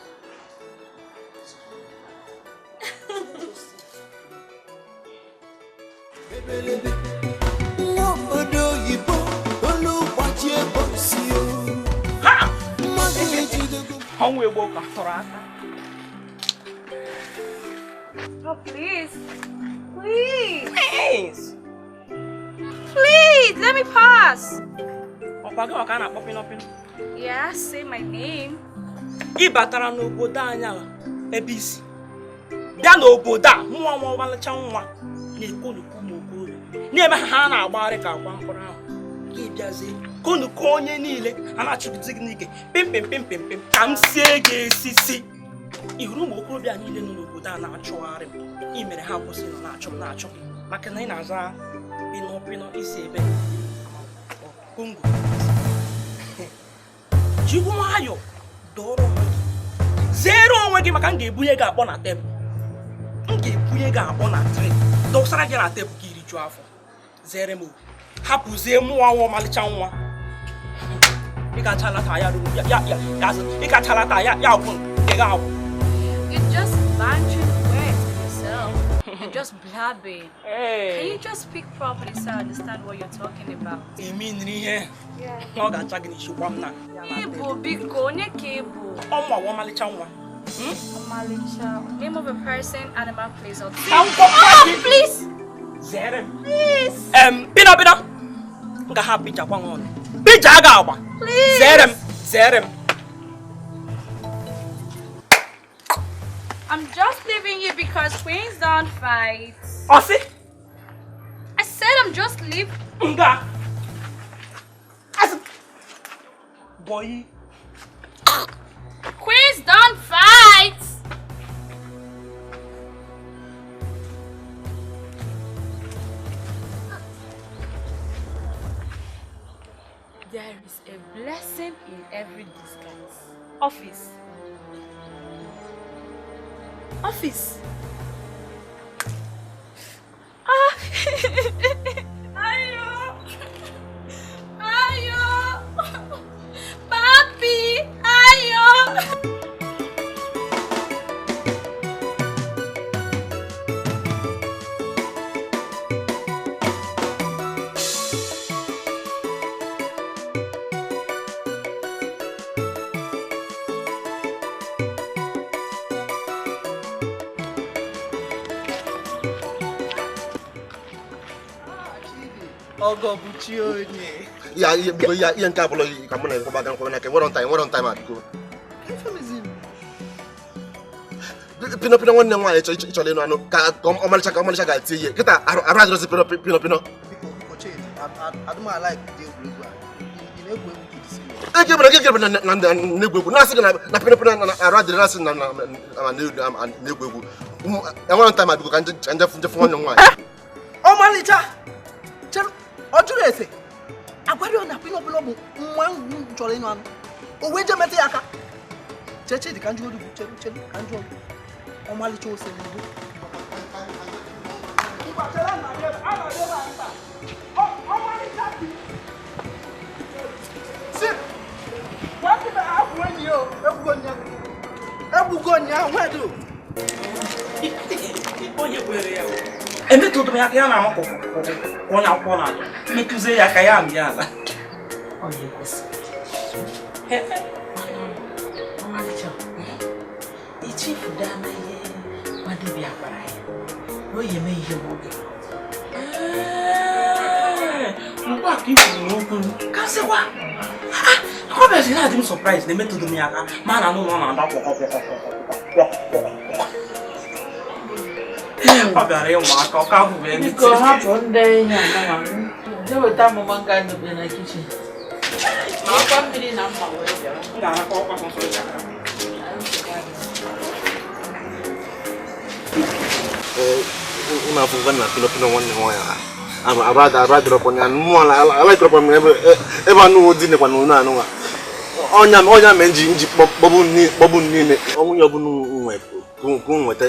Nwa obodo oyibo olu gbachie bọsi o. Ọnwụ egbo ka tọrọ aka. Oh, please. Please. Please. Please, let me pass. Ọkwa gị ọka a na-akpọ Pino Pino. Yeah, say my name. Ị batara n'obodo anyị a ebe isi. Bịa n'obodo a nwa nwa ọmalịcha nwa na-ekonukwu ụmụ okorobịa na-eme ha ha na-agbagharị ka akwa mkpụrụ ahụ. Gị bịazie konukwu onye niile a na-achụgide gị n'ike pim pim pim pim pim ka m sie gị esisi. Ị hụrụ ụmụ okorobịa niile nọ n'obodo a na-achụgharị m. Ị mere ha kwụsị nọ na-achụ m na-achụ gị maka na ị na-aza Pino Pino isi ebe Kongo. Jigwu nwayọọ dọrọ onwe gị, zere onwe gị maka m ga-ebunye gị akpọ na tebụl. M ga-ebunye gị akpọ na tray dọsara gị na tebụl ka irijuo afọ. Zere m o. Hapụzie mụnwa nwa ọmalịcha nwa. Ị gachalata ya ruru ya ya ya ị gachalata ya ya gwụ nke gị agwụ. You're just bantering words with yourself. You're just blabbing. Hey. Can you just speak properly so I understand what you're talking about? Ị mean ihe Yeah. na ọ ga-acha gị n'isi gwa m na. Ibu biko, onye ka ị bụ? Ọmụ nwa ọmalịcha nwa. Ọmalịcha. Name of a person, animal, place, or thing. Ka m gwakwa gị. Oh, please. Zere m. Please. Pino Pino. M ga-ahapụ ichakwa nwa ọnụ. Pija a ga-agba. Please. Zere m. Zere m. I'm just leaving you because queens don't fight. Ọsị? I said I'm just leaving. Nga. Asị. Boy. Queens don't fight. There is a blessing in every disguise. Office. Office. Ah. Ayo. Ayo. Papi. Ayo. Ọgọ bụ chi onye. Ya ihe biko ya ihe nke abụla ka mụ na gị kwaba aga nkwaba n'aka. Nwere on time, nwere on time a biko. Pino pino nwanne nwaanyị chọrọ ịnụ anụ ka ọmalịcha ka ọmalịcha ga-eti ihe kịta arụ adịrọzi pino pino pino. Eke na na-egwu egwu na-asị gị na pino pino arụ adịrị na-asị na na-egwu egwu. Enwere nta ma biko ka njefu nwanne nwaanyị. Ọmalịcha ọ jụrụ ese agwara na pino pino bụ nwa m chọrọ ịnụ anụ o wee jee metụ ya aka. Cheche dị ka njụ olu chere ka njụ olu ọmalịcha ose n'ugbo. Emetụtụ m ya ka ya na-ama onye akwụkwọ na-atọ metụzie ya ka ya amị ala. Ichefuda na ihe nwadibịa gwara ya na o yi eme ihe nwoke. Mgbe a ka i kwuru n'okwu ka sịkwa ọ bịazi na-adị m sọpraịz na emetụtụ m ya aka ma na n'ụlọ ọ na-ada kwọkwọkwọkwọkwọkwọ. Ọ bịara ịnwa aka ọ ka ahụ bụ eme. Biko hapụ ndị ihe anụmanụ jee weta amụma nga ndobe na kichin. Ma ọkwa mmiri na mma wee bịara. M ga-arakọ ọkwa sọsọ ya. Ụlọ akwụkwọ na pino pino nwanne nwaanyị arụ adịrọkwa ya mmụọ alaikọrọkwa m ebe anụ dị nekwa na ụlọ anụnwa ọnya mee nji kpọbụ niile ọnwụ ya ọbụla nwe ka nweta.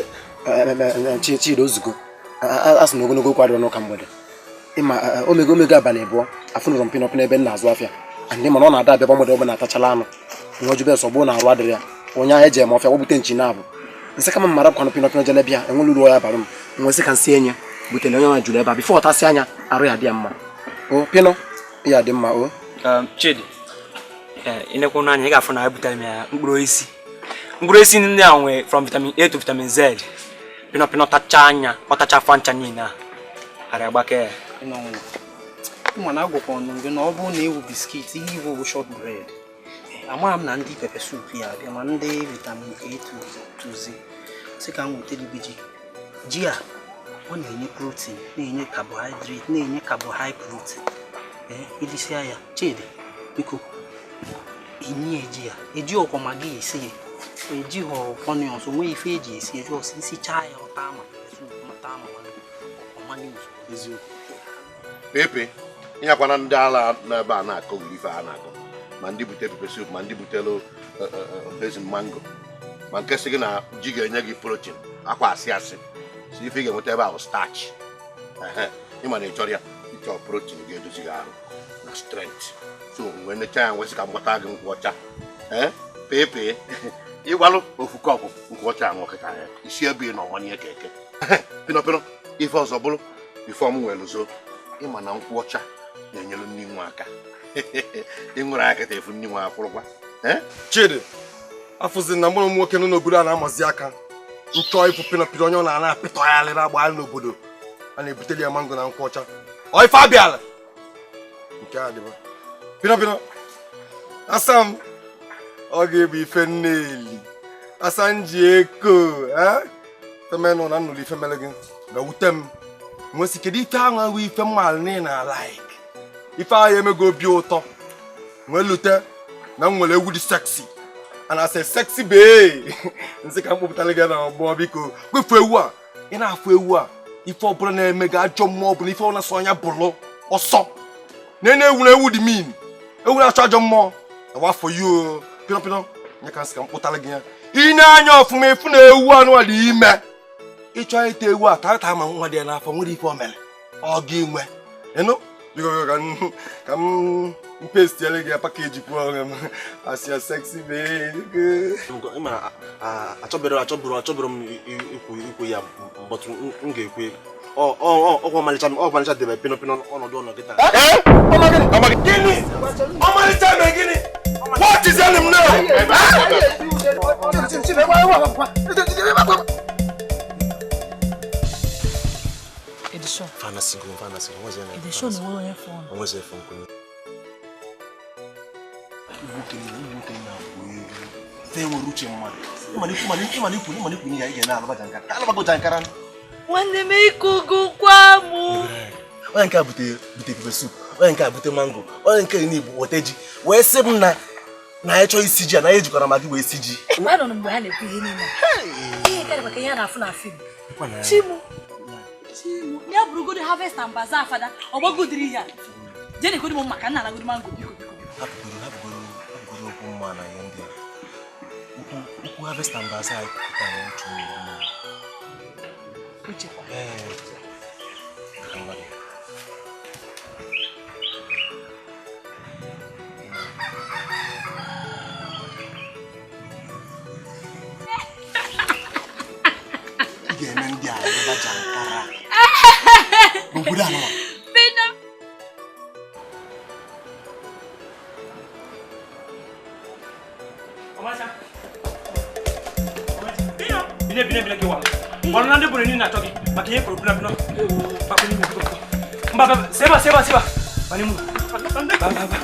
Chidi ozugbo a sị na ogologo okwu adịrọ n'ụka mgbede ịma omego omego abalị abụọ afụnụrụ m pino pino ebe m na-azụ afịa andị mana ọ na-ada abịa mgbede ọbụla atachala anụ nwa jube sọgbụ na arụ adịrị ya onye ahụ eji eme ọfịa gbute nchi na-abụ nsị kama mara bụkwanụ pino pino jele bịa enwere uru ya bara m nwesị ka nsị enye butere onye nwa juru ebe a bifo ọtasị anya arụ ya dị ya mma o pino ya dị mma o. Chidi ịnekwu n'anya ị ga-afụ na ebutere m ya mkpụrụ osisi mkpụrụ osisi ndị a nwee from vitamin A to vitamin Z. Pino pino tacha anya ọ tacha afọ ncha niile a ara agbake ya. Mana agwakwa gị na ọ bụrụ na ewu biskit ihe iwu bụ short bread amaghị m na ndị pepe soup ya abịa ma ndị vitamin A to Z sị ka m wetere gị ji ji a ọ na-enye protein na-enye carbohydrate na-enye carbohydrate protein ilisia ya. Chidi biko inye ji ya eji ọkwa ma gị esi ya eji onions onwe ife eji esi eji ọsị isichaa ya ọta ama eziokwu. Pepe ịnyakwana ndị ala n'ebe a na-akọ ife a na-akọ ma ndị butere pepe soup ma ndị butere basin mango ma nke sị gị na ji ga-enye gị protein akwa asị asị si ife ị ga-enweta ebe ahụ starch ịma na ị chọrọ ya ịchọ protein ga-edozi gị ahụ na strength so mgbe nnecha ya nwesị ka m gbata gị nkwụ ọcha pepe ịgbalụ ofu kọpụ nkwụ ọcha aṅụ kịta ya isi ebe ị nọ nwanye keke pino pino ife ọzọ bụrụ ife ọmụ nwere zo ịma na nkwụ ọcha na-enyere nne nwa aka ịṅụrụ aka kịta efu nne nwa akwụrụkwa. Chidi afụzi na mụrụ nwoke nọ n'obodo a na-amazi aka nchọ ịfụ pino pino onye ọ na-ana apịtọgharịrị agbagharị n'obodo a na-ebuteli ya mango na nkwụ ọcha ọ ife abịala nke a dịba pino pino asa m ọ ga-ebu ife nneli asa nji eko femenụ na nnụlụ ife mere gị ga-wute m nwesị kedu ife ahụ ahụ ife mmalụ na like ife ahụ emego obi ụtọ nwee lute na m nwere egwu dị sexy and as a sexy bae nsị ka m kpọpụtara gị na ọgbọ biko kwefu ewu a ị na-afụ ewu a ife ọbụla na-eme gị ajọ mmụọ ọbụla ife ọbụla sọ anya bụlụ ọsọ na ewu na ewu dị mean ewu na-achọ ajọ mmụọ awa for you pino pino nye ka nsị ka m kpụtara gị ya ị na-anya ọfụma efu na ewu anụ a dị ime ịchọ ite ewu a tata ma nwa dị ya n'afọ nwere ife o mere ọ gị nwe ịnụ biko ka m mpestiele gị pakeji kwuo onwe m as your sexy babe. Achọbere m ikwu ya mbọtụ m ga-ekwe ọkwa ọmalịcha debe pino pino ọnọdụ ọnọ gị taa. Ọmalịcha mee gịnị? What is happening now? Edison. Fantasy. Edison no onye phone. Onwe phone. Fe nwere uche mmadụ. Ịma na ikwu ya ị ga na-alụba jankara. Alụbago jankara. Nwanne m ikugukwa m. Onye nke a bute pepper soup, onye nke a bute mango, onye nke ni bụ weta ji. Wee sị m na anyị chọọ isi ji a na anyị ejikwara maka wee si ji. Mgbe nọ mgbe ha na-ekwu ihe niile. Ihe karịkwa ka ihe a na-afụ na fim. Chimu. Chimu. Ya bụrụgodu harvest and bazaar fada, ọ gbagodiri ihe a. Jee na-egodu m maka nna anagodu mango biko biko. Hapụgoro okwu mma na ihe ndị a. Okwu harvest and bazaar anyị kwupụtara uche Uche kwa. Ị ga-eme ndị a ebe jankara. N'obodo a nọ. Bine kewa. Bwana ndio bwana nini natoki. Maki yeye problem no. Baba ni mko. Mbaba seba. Bani mu. Baba.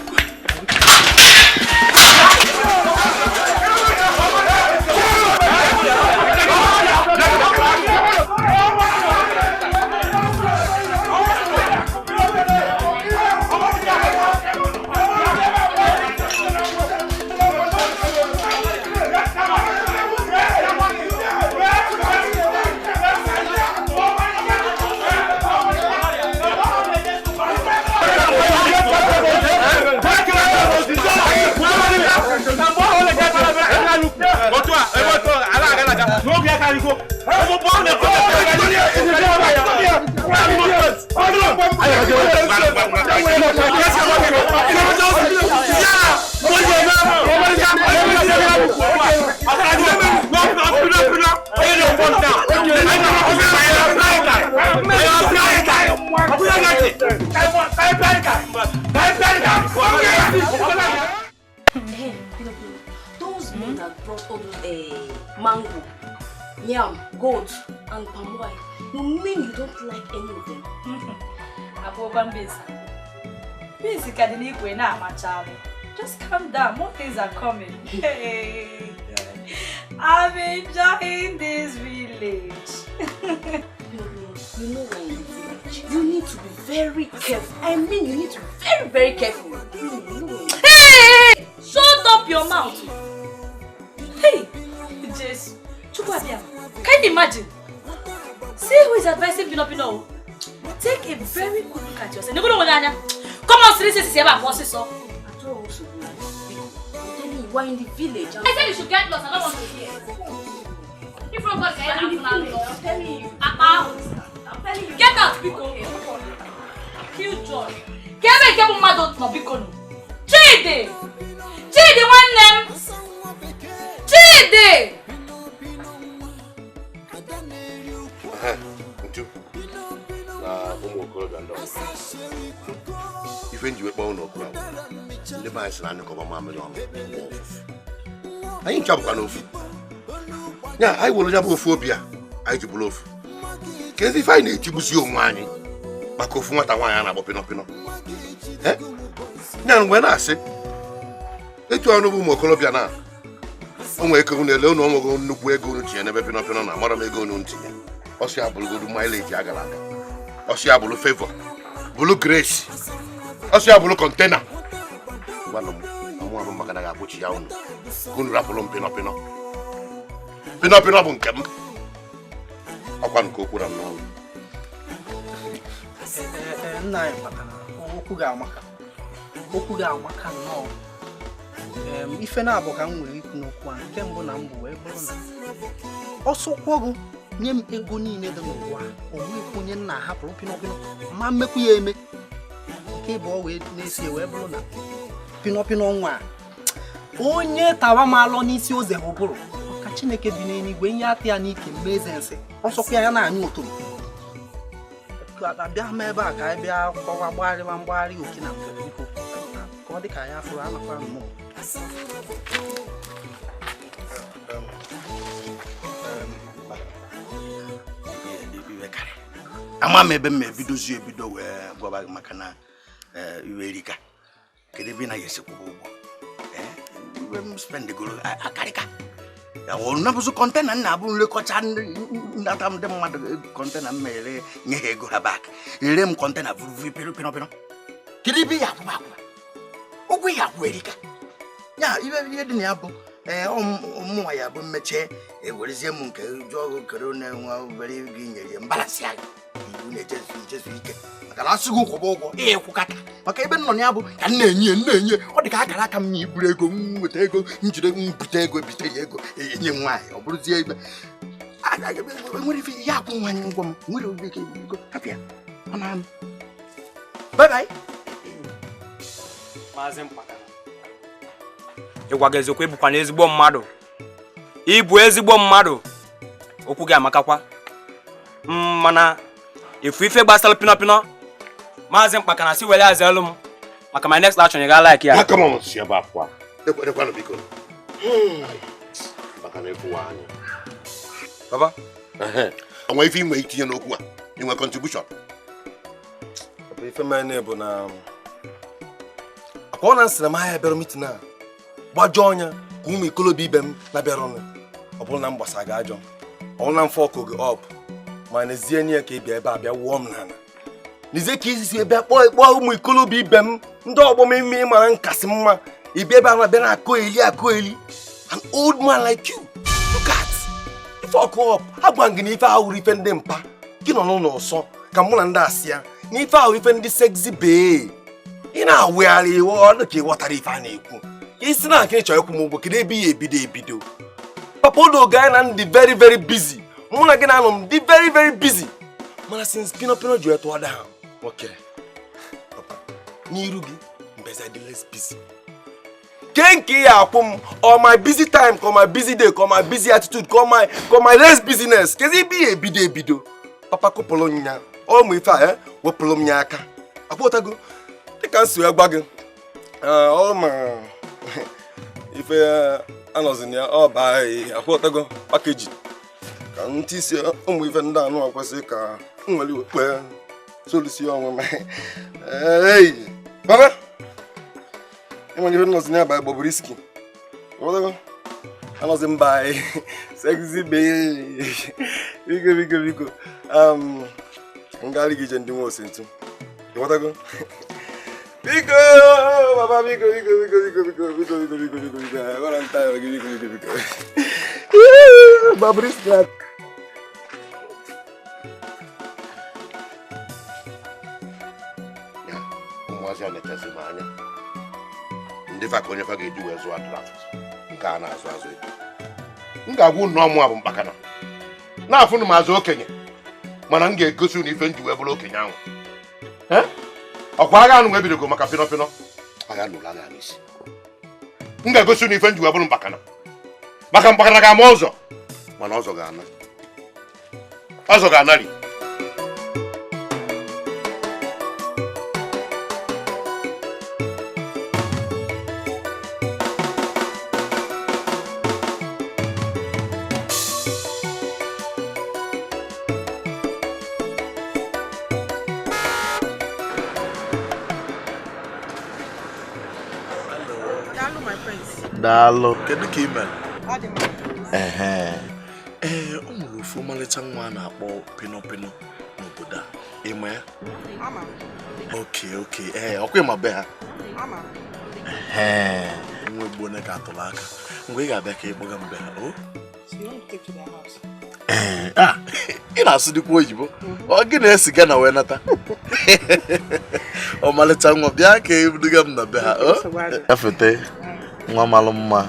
Those men that brought all those mango, yam, goat, and palm wine, you mean you don't like any of them? Just calm down, more things are coming. Hey, I'm enjoying this village. You know we're in the village. You need to be very careful. I mean, you need to be very, very careful. Hey! Shut up your mouth! Hey! Jesus. Can you imagine? See who is advising Pino Pino? Take a very good look at yourself. Come on, so. I'm telling you, we're in the village. I said you should get lost. I don't want to hear. If you I'm telling you. I'm telling you. Get out, Biko. Kill Joy. Chidi! Chidi, one name! Chidi! Ntu na ụmụ okorobịa ndị ọzọ. Ife nji wee kpọọ ụlọ okwu ahụ. Ndị be anyị sị na anyụkọba mamịrị ọnụ ọfụfụ. Anyị ncha bụkwa n'ofu. Ya anyị were ya bụ ofu obi a anyị ji bụrụ ofu. Ka ezi ife anyị na-etigbuzi onwe anyị maka ofu nwata nwaanyị a na-akpọ Pino Pino. Ya mgbe na-asị etu ọnụ bụ ụmụ okorobịa na o nwere ike unu ele unu onwego nnukwu ego unu tinye n'ebe Pino Pino na amara m ego unu ntinye. Ọsị abụrụgodu mileage agara aga. Ọsị abụrụ favor, bụrụ grace, ọsị abụrụ kọntena. Gwanụ m ọmụ abụ maka na ga-akwụchi ya unu ka unu rapụrụ m Pino Pino. Pino Pino bụ nke m. Ọkwa nke okwu na m n'ọnụ. Nna anyị kpatara okwu ga-amaka. Okwu ga-amaka nnọọ. Ife na-abụ ka m nwere ikwu n'okwu a nke mbụ na mbụ wee bụrụ na ọsọ kwọgụ nye m ego niile dị n'ụwa onwekwu onye nna hapụrụ Pino Pino ma mmekwu ya eme nke bụ wee na-esi wee bụrụ na Pino Pino nwa onye tawa m alọ n'isi oze ụbụrụ ka Chineke bi n'eluigwe ihe atị ya n'ike mgbe eze nsị ọsọkwa ya na-anyụ ụtụrụ abịa m ebe a ka anyị bịa kọwa mgbagharịwa mgbagharị oke na mfere biko ka ọ dị ka ya fụrụ anakwa mmụọ. Ama m ebe m ebidozi ebido wee gwaba gị maka na iwe erika kedu ebe ị naghị esikwụkwọ ụgwọ Ibe m spendegoro akarịka. Ya ọ nabụzụ kọntena nna abụ nlekọcha nnata ndị mmadụ kọntena m mere nye ha ego ha bak. Ere m kọntena vuru pịrị pịrị pịrị. Kedu ibe ya akwụba akwụba? Ụgwọ ya akwụ erika. Ya ibe ihe dị na ya bụ ọmụnwa ya bụ mmechie ewerezie m nke jụọ kere na-enwe obere ego inyere mbalasị ya iwu na-ejezu ijezu ike maka na asị gị kwụba ụgwọ ihe kwụkata maka ebe nọ ya bụ ka m na-enye na-enye ọ dị ka akara aka m na iburu ego m nweta ego m jide m bute ego bite ya ego enye m nwaanyị ọ bụrụzie ibe nwere ife ya akwụ nwaanyị ụgwọ m nwere obi ike ego hapịa ọ na m bye bye. Maazị Mpakala, ịgwa gị eziokwu, ịbụkwa na ezigbo mmadụ. Ịbụ ezigbo mmadụ, okwu gị amakakwa. Mana ifu ife gbasara pino pino, Maazị Mpakala si were azụ elu m maka my next action ị ga like ya. Aka m si ebe akwa. Ekwenụ biko. Maka na efuwa anya. Baba. Onwe ife inwe itinye n'okwu a, inwe contribution. Papa, ife mere bụ na akwa ọ na-asị na m ahịa bịara meeting a gbajọọ ọnya ka ụmụ ikolobịa ibe m na-abịara ọnụ. Ọ bụrụ na m gbasa gị ajọ, ọ bụrụ na m fọkụ gị ọp, ma n'ezie nye ka ị bịa ebe a bịa wụọ m n'ala. N'ezie ka isi ebe kpọọ ụmụ ikolobịa ibe m ndị ọgbọ m ime mara nkasị mma ị bịa ebe a na-abịa na-akụ eli akụ eli. An old man like you, look at ife ọkụ ọp. Agwa m gị na ife ahụ ife ndị mpa gị nọ n'ụlọ ọsọ ka mụ na ndị asị ya na ife ahụ ife ndị sexy bee. Ị na-awụgharị iwe ọnụ ka ị ghọtara ife a na-ekwu. Isi na aka ị chọrọ ịkwụ m ụgwọ, kedu ebe ya ebido ebido? Papa odo ga na ndị very very busy. Mụ na gị na-anọ m dị very very busy. Mana since pino pino ji tụọ down. Okay. Papa, n'iru gị mbeze dị less busy. Ke nke ya akwụ m on my busy time, ka my busy day, ka my busy attitude, ka my less busyness. Kezi ebe ya ebido ebido. Papa kụpụrụ nya. Ọ mụ ife a, wepụrụ m ya aka. Akwụtago. Dịka m si wee gwa gị, ọ ma ife anọzi ya ọ baa akwụtago pakeji ka ntị isi ụmụ ife ndị anụ akwesị ka m nwere wekpe solusi onwe m. Ei, baba, ịmanye ife nọzi ya baa Bobrisky. Akwụtago anọzi mba sexy bae. Biko biko biko. Ngari gị ije ndị nwe osentu. Akwụtago. Biko, baba, biko, biko, biko, biko, biko, biko, biko, biko, biko, biko. Agora não tá, biko, biko, biko. Bobrisky. Ya, ụmụazị a na-echezi m anya. Ndị fa ka onye fa ga-eji wee zụọ draft nke a na-azụ azụ eto. M ga-agwa unu ọmụ a bụ Mpakala. Na-afụnụ m azụ okenye, mana m ga-egosi unu ife m ji wee bụrụ okenye ahụ. Ọkwa agha anụ ebidogo maka pino pino agha nụrụ agha n'isi. M ga-egosi unu ife m ji wee bụrụ Mpakala. Maka Mpakala ga-ama ọzọ, mana ọzọ ga-ana. Ọzọ ga-anarị. Daalụ, kedu ka ị mere? Ee, o nwere ofu ọmalịcha nwa a na-akpọ Pino Pino n'obodo a. Ị ma ya? Oke oke, ee, ọkwa ịma be ha? Ee, nwa egbu onye ka atụrụ aka. Mgbe ị ga-abịa ka ị kpọga m be ha, o? Ee, a, ị na-asụ dịkwa oyibo. Ọ gị na-esi Ghana wee nata. Ọmalịcha nwa, bịa ka e duga m na be ha, o? Gafete. Nwa malụ mma.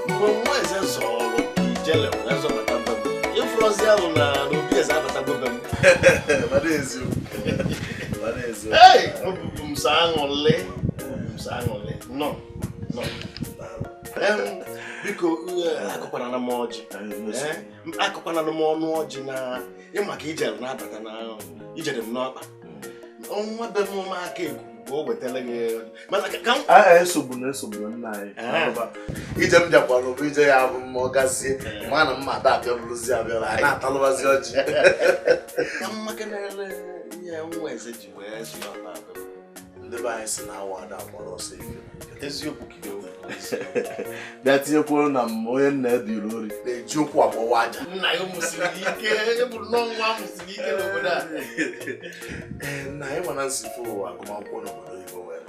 Mgbe nwa eze zọrọ ijele wee zọbata be m, ịfụrọzi ahụ na obi eze abatago be m. Mana eziokwu. Hey, obubu m sọ aṅụlị. Obubu m sọ aṅụlị. Nọ, nọ. Biko, akụkwana m ọjị. Akụkwana m ọnụ ọjị na ịma ka ijere na-abata na ijere m n'ọkpa. Ọnwa be m aka egwu ka o wetara gị mana ka m esogbuna nna anyị. Ije m bịakwara bụ ije ya bụ mma ọ gazie ma na mma ada abịa bụrụzi abịa anyị na-atalụbazi ọjị. Ka mma kenere ihe nwa eze ji wee si ọta abịa. Ndị be anyị si na awa ada agbara ọsọ ife. Eziokwu ka iwe bịa tinyekwuru na m onye nna ediri ori na-eji ụkwụ agbawa aja. Nna ya mụsiri ike, eburu n'ọnwa mụsiri ike n'obodo a. Ee, nna anyị mana nsifo agụmakwụkwọ n'obodo oyibo were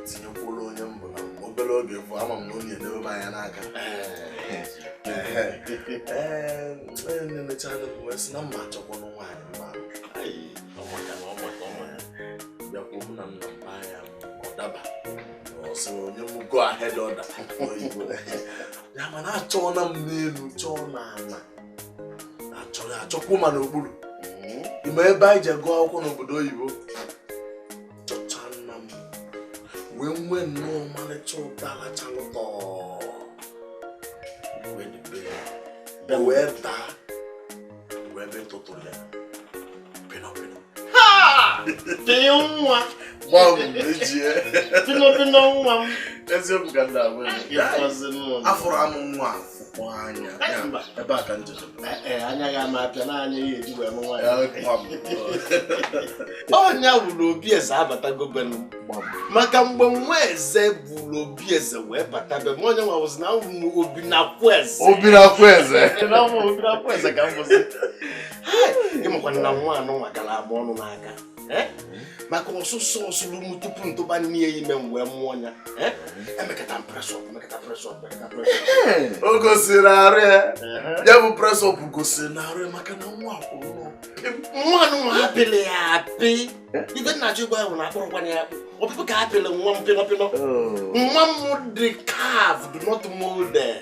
tinyekwuru onye mbụ na obere oge bụ ama m na onye edebe m anya n'aka. Ee, na-emecha anya m wee sị na mma achọkwanụ nwaanyị mma. Bịakwuo m na nna m anya ọ daba ọsị onye m go ahead order oyibo ya mana achọọna m n'elu chọọ n'ala achọkwu ma n'okpuru ime ebe anyị ji gụọ akwụkwọ n'obodo oyibo chọcha nna m wee nwee nnọọ ọmalịcha ụdara chalụtọ wee daa wee be tụtụrụ ya pịnọ pịnọ. Pịnọ nwa. Pịnọ pịnọ nwa m. Eziokwu ka ndị agwa afụrụ amụ nwa afụkpọ anya ebe a ka njeje. Anya ga ama apịa n'anya ihe eji wee mụ nwaanyị. Ọnya wuru obi eze abatago be m. Maka mgbe nwa eze buru obi eze wee bata be m onye nwa wụzi na m obi na-akwụ eze. Obi na-akwụ eze. Obi na-akwụ eze ka m bụzi. Ịmakwana na nwa anụ nwa gara agba ọnụ n'aka. Maka ọsụsọ ọsụrụ m tupu ntụba nne ya ime m wee mụọ ya. Emekata m presọp. O gosiri arụ ya. Ya bụ presọp gosiri na arụ ya maka na nwa akwụrụ. Nwa anụ nwa apịlị ya apị. Ibe nna achọ ịgwa ya bụ na akpụrụkwana ya akpụ. Ọpịpụ ka apịlị nwa m pịnọ pịnọ. Nwa m dị carved, not molded.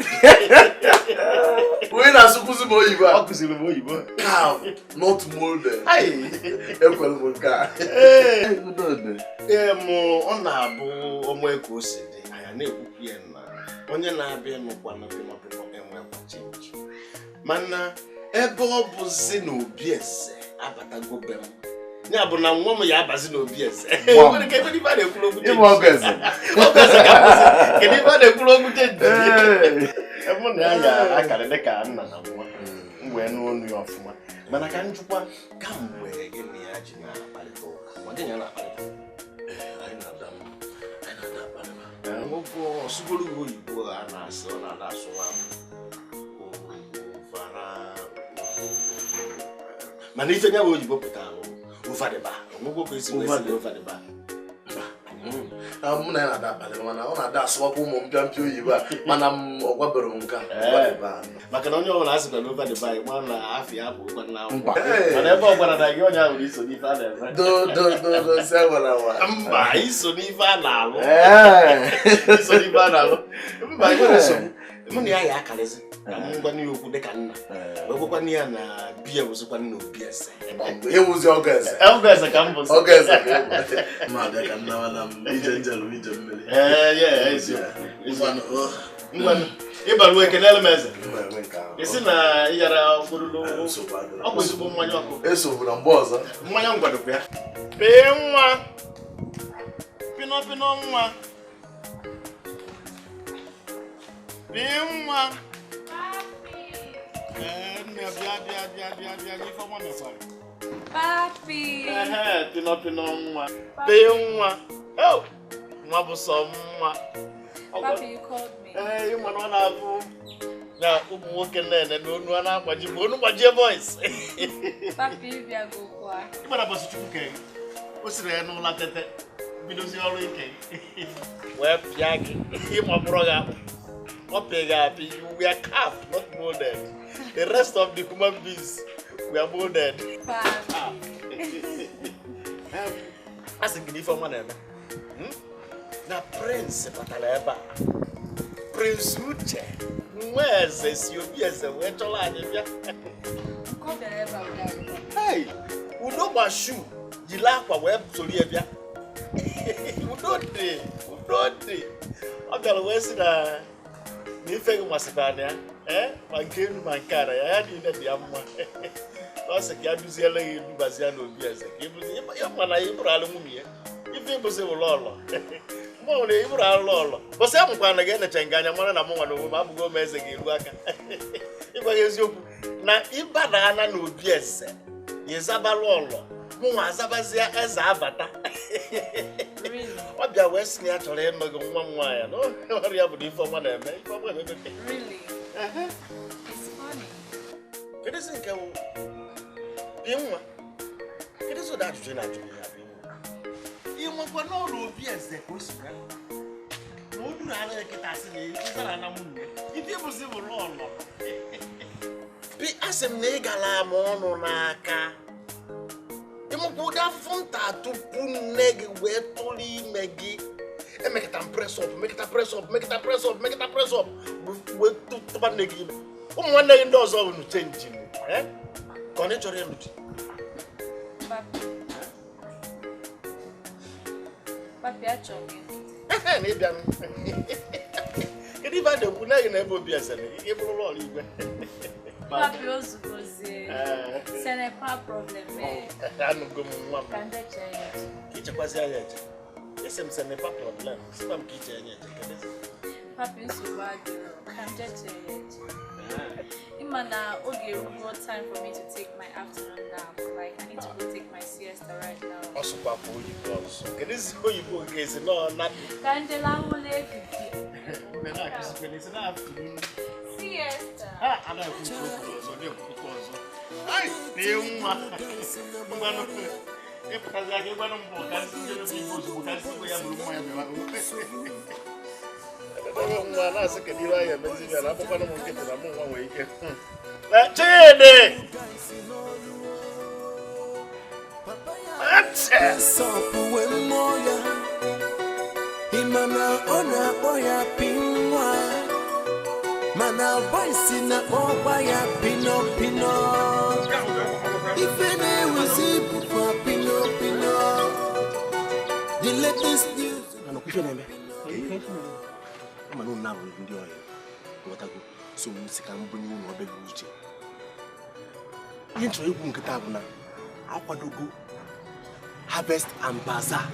Onye na-asụkwuzi m oyibo a? Ọ kụziri m oyibo. Carved, not molded. Ekwere m nke a. Ee, m ọ na-abụ onwe ka o si dị anyị na-ekwukwu ya na onye na-abịa ịnụkwana pịnọ pịnọ enwekwa chenji. Mana ebe ọ bụzi na obi eze abatago be m ya bụ na nwa m ya abazi n'obi eze. Kedu ife a na-ekwuru okwu chenji? Kedu ife a na-ekwuru okwu chenji? Mụ na ya ga-akarị dịka nna na nwa m wee nụ onu ya ọfụma. Mana ka njikwa kamgbe gị na ya ji na-akparịta ụka ma gị na ya na-akparịta nwoke ọsụgoro gị oyibo a na-asụ ọ na-ada asụwa mana ife nya bụ oyibo pụtara ụvadịba onwegwo ka esi wee sị ụvadịba. Mụ na ya na-ada akparị mana ọ na-ada asụwakwa ụmụ mpịampịa oyibo a mana m ọ gwabere m nke a. Maka na onye ọbụla a sịkwa na ụvadịba anyị ma na afọ ya bụ ụgwa na akwụkwọ mana ebe ọ gwara na gị onye ahụ iso n'ife a na-eme mba iso n'ife a na-alụ iso n'ife a na-alụ mba nwere nsogbu. Mụ na ya ya akarịzi ka m gwa ya okwu dịka nna wee gwakwana ya na biya wụzikwa nna obi eze. Ịwụzi ọgọ eze. Ọgọ eze ka m bụzi. Ọgọ eze ka ị bụ. Ma abịa ka nnawa na m ije njem ije mmiri. Ee, eziokwu. Ngwanụ, ịbaruo ekelele m eze. Isi na ịyara ụfọdụ ọ bụ ezigbo mmanya ọkụ. Esogbu na mgbe ọzọ. Mmanya ngwadokwa ya. Pee nwa. Pịnọ pịnọ nwa. Pee nwa. Nne bịa bịa bịa bịa bịa ife ọma mekwara. Papi. Pịnọ pịnọ nwa. Pee nwa. Oh, nwa bụ sọ nwa. Papi, you called me. Ee, ịma na ọ na-abụ na ụmụ nwoke na-ene na onu a na-agbaji bụ onu gbajie voice. Papi, bịagokwa. Ịgbara bọsụ Chukwu kere gị. O siri ya n'ụla tete bidozie ọrụ ike wee pịa gị ịma bụrụ gị akpụ. Ọ pịa gị apị, you were carved, not molded. The rest of the human beings were molded. Papi. A sị gị na ife ọma na-eme. Na Prince batara ebe a. Prince Uche nwa eze si obi eze wee chọrọ anyị bịa. Hey, Udo gbashu jiri akwa wee soro ya bịa. Udo dị, udo dị. Ọ bịara wee sị na ife gị masịkwara ya, ma nke elu ma nke ara ya, ya niile dị ya mma. Ọ sị ka ya duziele ya edubazi ya n'obi eze ka ịbụzi ya mana ị bụrụ alụ nwunye ya ife ịbụzi ụlọ ọlọ mgbe ọbụla ị bụrụ alụ ọlọ bọsị ya mụkwara na gị enecha nga anya mara na mụ nwa na onwe m abụghị ome eze ga-eru aka ịgwa gị eziokwu na ịbada ana n'obi eze ịzabalụ ọlọ mụnwa azabazie eze abata ọ bịa wee sị na ya chọrọ ịnụ gị nwa m nwaanyị na ọrụ ya bụ na ifeọma na-eme ifeọma emepe. Really? It's funny. Kedụzi nke wụ bi nwa kedụzi ụdị ajụjụ ị na-ajụ ya bi nwa ị nwekwa n'ọrụ obi eze ka o si wee na o duru ara nkịta asị na ịzara na nwunye ife ịbụzi bụ lọlọ bi asị m na ị gara m ọnụ n'aka ịmụkwa ụdị afụfụ nta tupu nne gị wee tụrụ ime gị emekata m press up mekata press up mekata press up mekata press up wee tụba nne gị ime ụmụ nwanne gị ndị ọzọ bụ nuche njin ka ọ na ịchọrọ ịlụ di. Papi. Papi, achọrọ m ịlụ. Na ịbịa kedu ife a na-ekwu na gị na ebe obi eze na ihe bụrụ ụlọ igwe. Papi, ozugozie. Senepa problem. Anụgo m nwa m. Ka ndị chee ya eche. Ka ichekwazị ya eche. Esi m senepa problem. Sikwa m ka iche ya eche. Kedụzi? Papi, nsogbu adịrọ. Ka ndị chee ya eche. Ịma na oge erugo time for me to take my afternoon nap. Like, I need to go take my siesta right now. Ọ sụkwakwa oyibo ọzọ. Kedụzi oyibo ga-esi nọọ na Ka ndị lahụla ehihie. Mgbe na-akụzikwa n'isi na afternoon. Siesta. Ha anaghị ekwu okwu ọzọ na-ekwukwa ọzọ. Ai, na nwa. Ngwanụ ịpụtazi aka ịgwanụ mbọ ka nsị jere bụ igbo ozugbo ka nsị ya bụrụ mmanya bịawa. Ebe nwa na-asị kedu ihe anyị emezi bịa na akwụkwọ m nkịtị na mụ nwa nwere ike. Chidi! Sọpụ wee mmụọ ya ịma na ọ na-akpọ ya pinwa mana boys na-akpọkwa ya pino pino ife na-ewuzi bụkwa pino pino the latest news. Anọkwa ife na-eme ama na unu na-abụ ndị ọhịa ghọtago so m si ka m bunye unu obere uche ihe m chọrọ ikwu nkịta bụ na akwadogo harvest and bazaar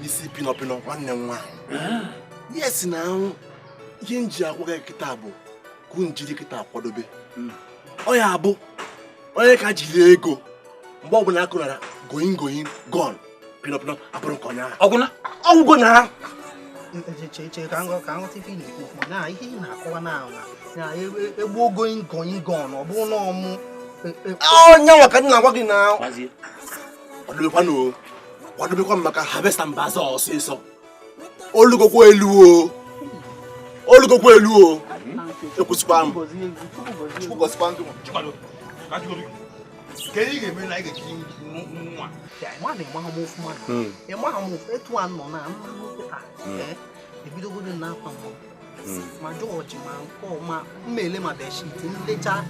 n'isi pino pino nwanne m nwaanyị yes na ahụ ihe m ji agwa gị kịta bụ ka unu jiri kịta akwadobe ọ ya bụ onye ka jiri ego mgbe ọbụla akụ nara going going gone pino pino abụrụ nke onye ahụ ọgwụna ọgwụgo na Che che ka nghọta ife ị na-ekwu ọfụma na ihe ị na-akọwa na na egbuo going going gone ọ bụrụ na ọmụ onye nwa ka m na-agwa gị na kwadobekwa na o kwadobekwa m maka harvest and bazaar ọsịsọ olugokwa elu o olugokwa elu o ekwesịkwa m Chukwu gọzikwa ndị nwa. Ke ihe ga-eme na ị ga-eji nwa ịma na ịma ha m ọfụma na ịma ha m etu a nọ na mmanụ kịta ebidogodo na-akwa mbụ ma jọọjị ma nkọ ma mmele ma beshit nlecha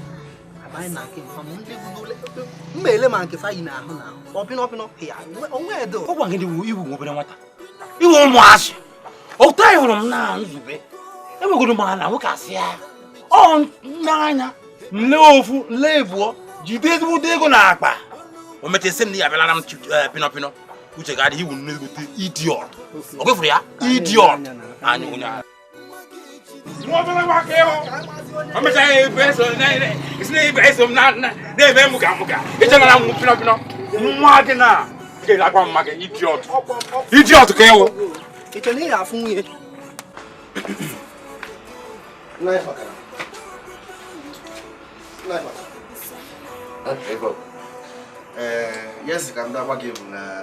abanye na nke mfa m nlegodo mmele ma nke fa yi n'ahụ na ọpịnọ ọpịnọ ya onwe edo ọ gwa gị iwu obere nwata iwu ụmụazị otu anyị hụrụ m na nzube enwegoro m ana nwoke asị ya ọ n'anya nle ofu nle ebụọ jide ezigbote ego na akpa o mechasị m na ya abịalara m pino pino uche ga-adị iwu nnezigbote idiot ọ gwefuru ya idiot anya onye ahụ nwa obere nwa ka ịhụ o mechaghị ebe eso esi na ebe eso m na-eme mụga mụga ichenara m pino pino nwa gị na ị ga-akwa mma gị idiot idiot ka ịwụ iche na ị ga-afụ nwunye. Yes, ka m bịa gwa gị bụ na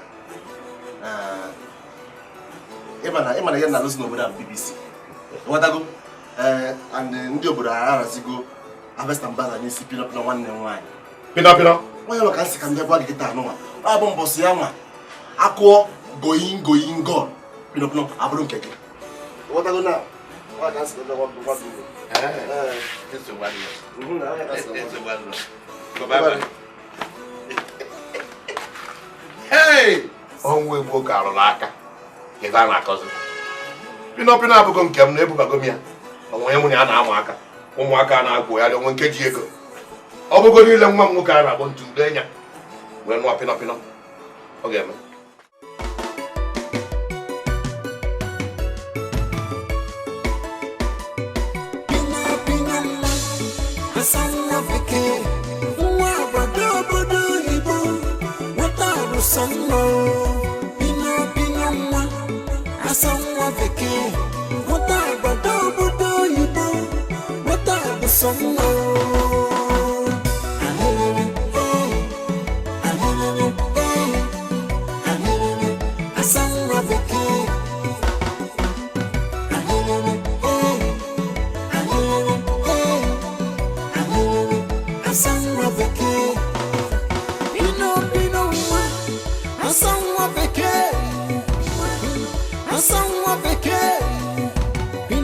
ịma na ihe na-alụzi n'obodo a bụ BBC ghọtago and ndị obodo arazigo harvest and bazaar n'isi pino pino nwanne m nwaanyị Pino pino nwaanyị nwa ka m sị ka m bịa gwa gị kịta anụnwa ọ bụ mbọsị ya nwa akụọ going going gone pino pino abụrụ nke gị ghọtago na nwa ka m sị ka m bịa gwa gị Nsogbu adịrọ. Na ọ ya ka m sị ka m gwa gị. Nsogbu adịrọ. Bye bye. Hey! Ọnwụ egbuo ka arụrụ aka ife a na-akọzi pino pino abụgo nke m na ebubago m ya onwe ya nwunye a na-amụ aka ụmụaka na-agwụ ya onwe nke ji ego Ọ bụgo niile nwa m nwoke a na-akpọ ntu lee ya wee nụọ pịnọ pịnọ ọ ga-eme. Asa nwa bekee, nwa agbado obodo oyibo, nwata arụsọ nwa pino pino nwa. Asa nwa bekee, nwata agbado obodo oyibo, nwata arụsọ nwa.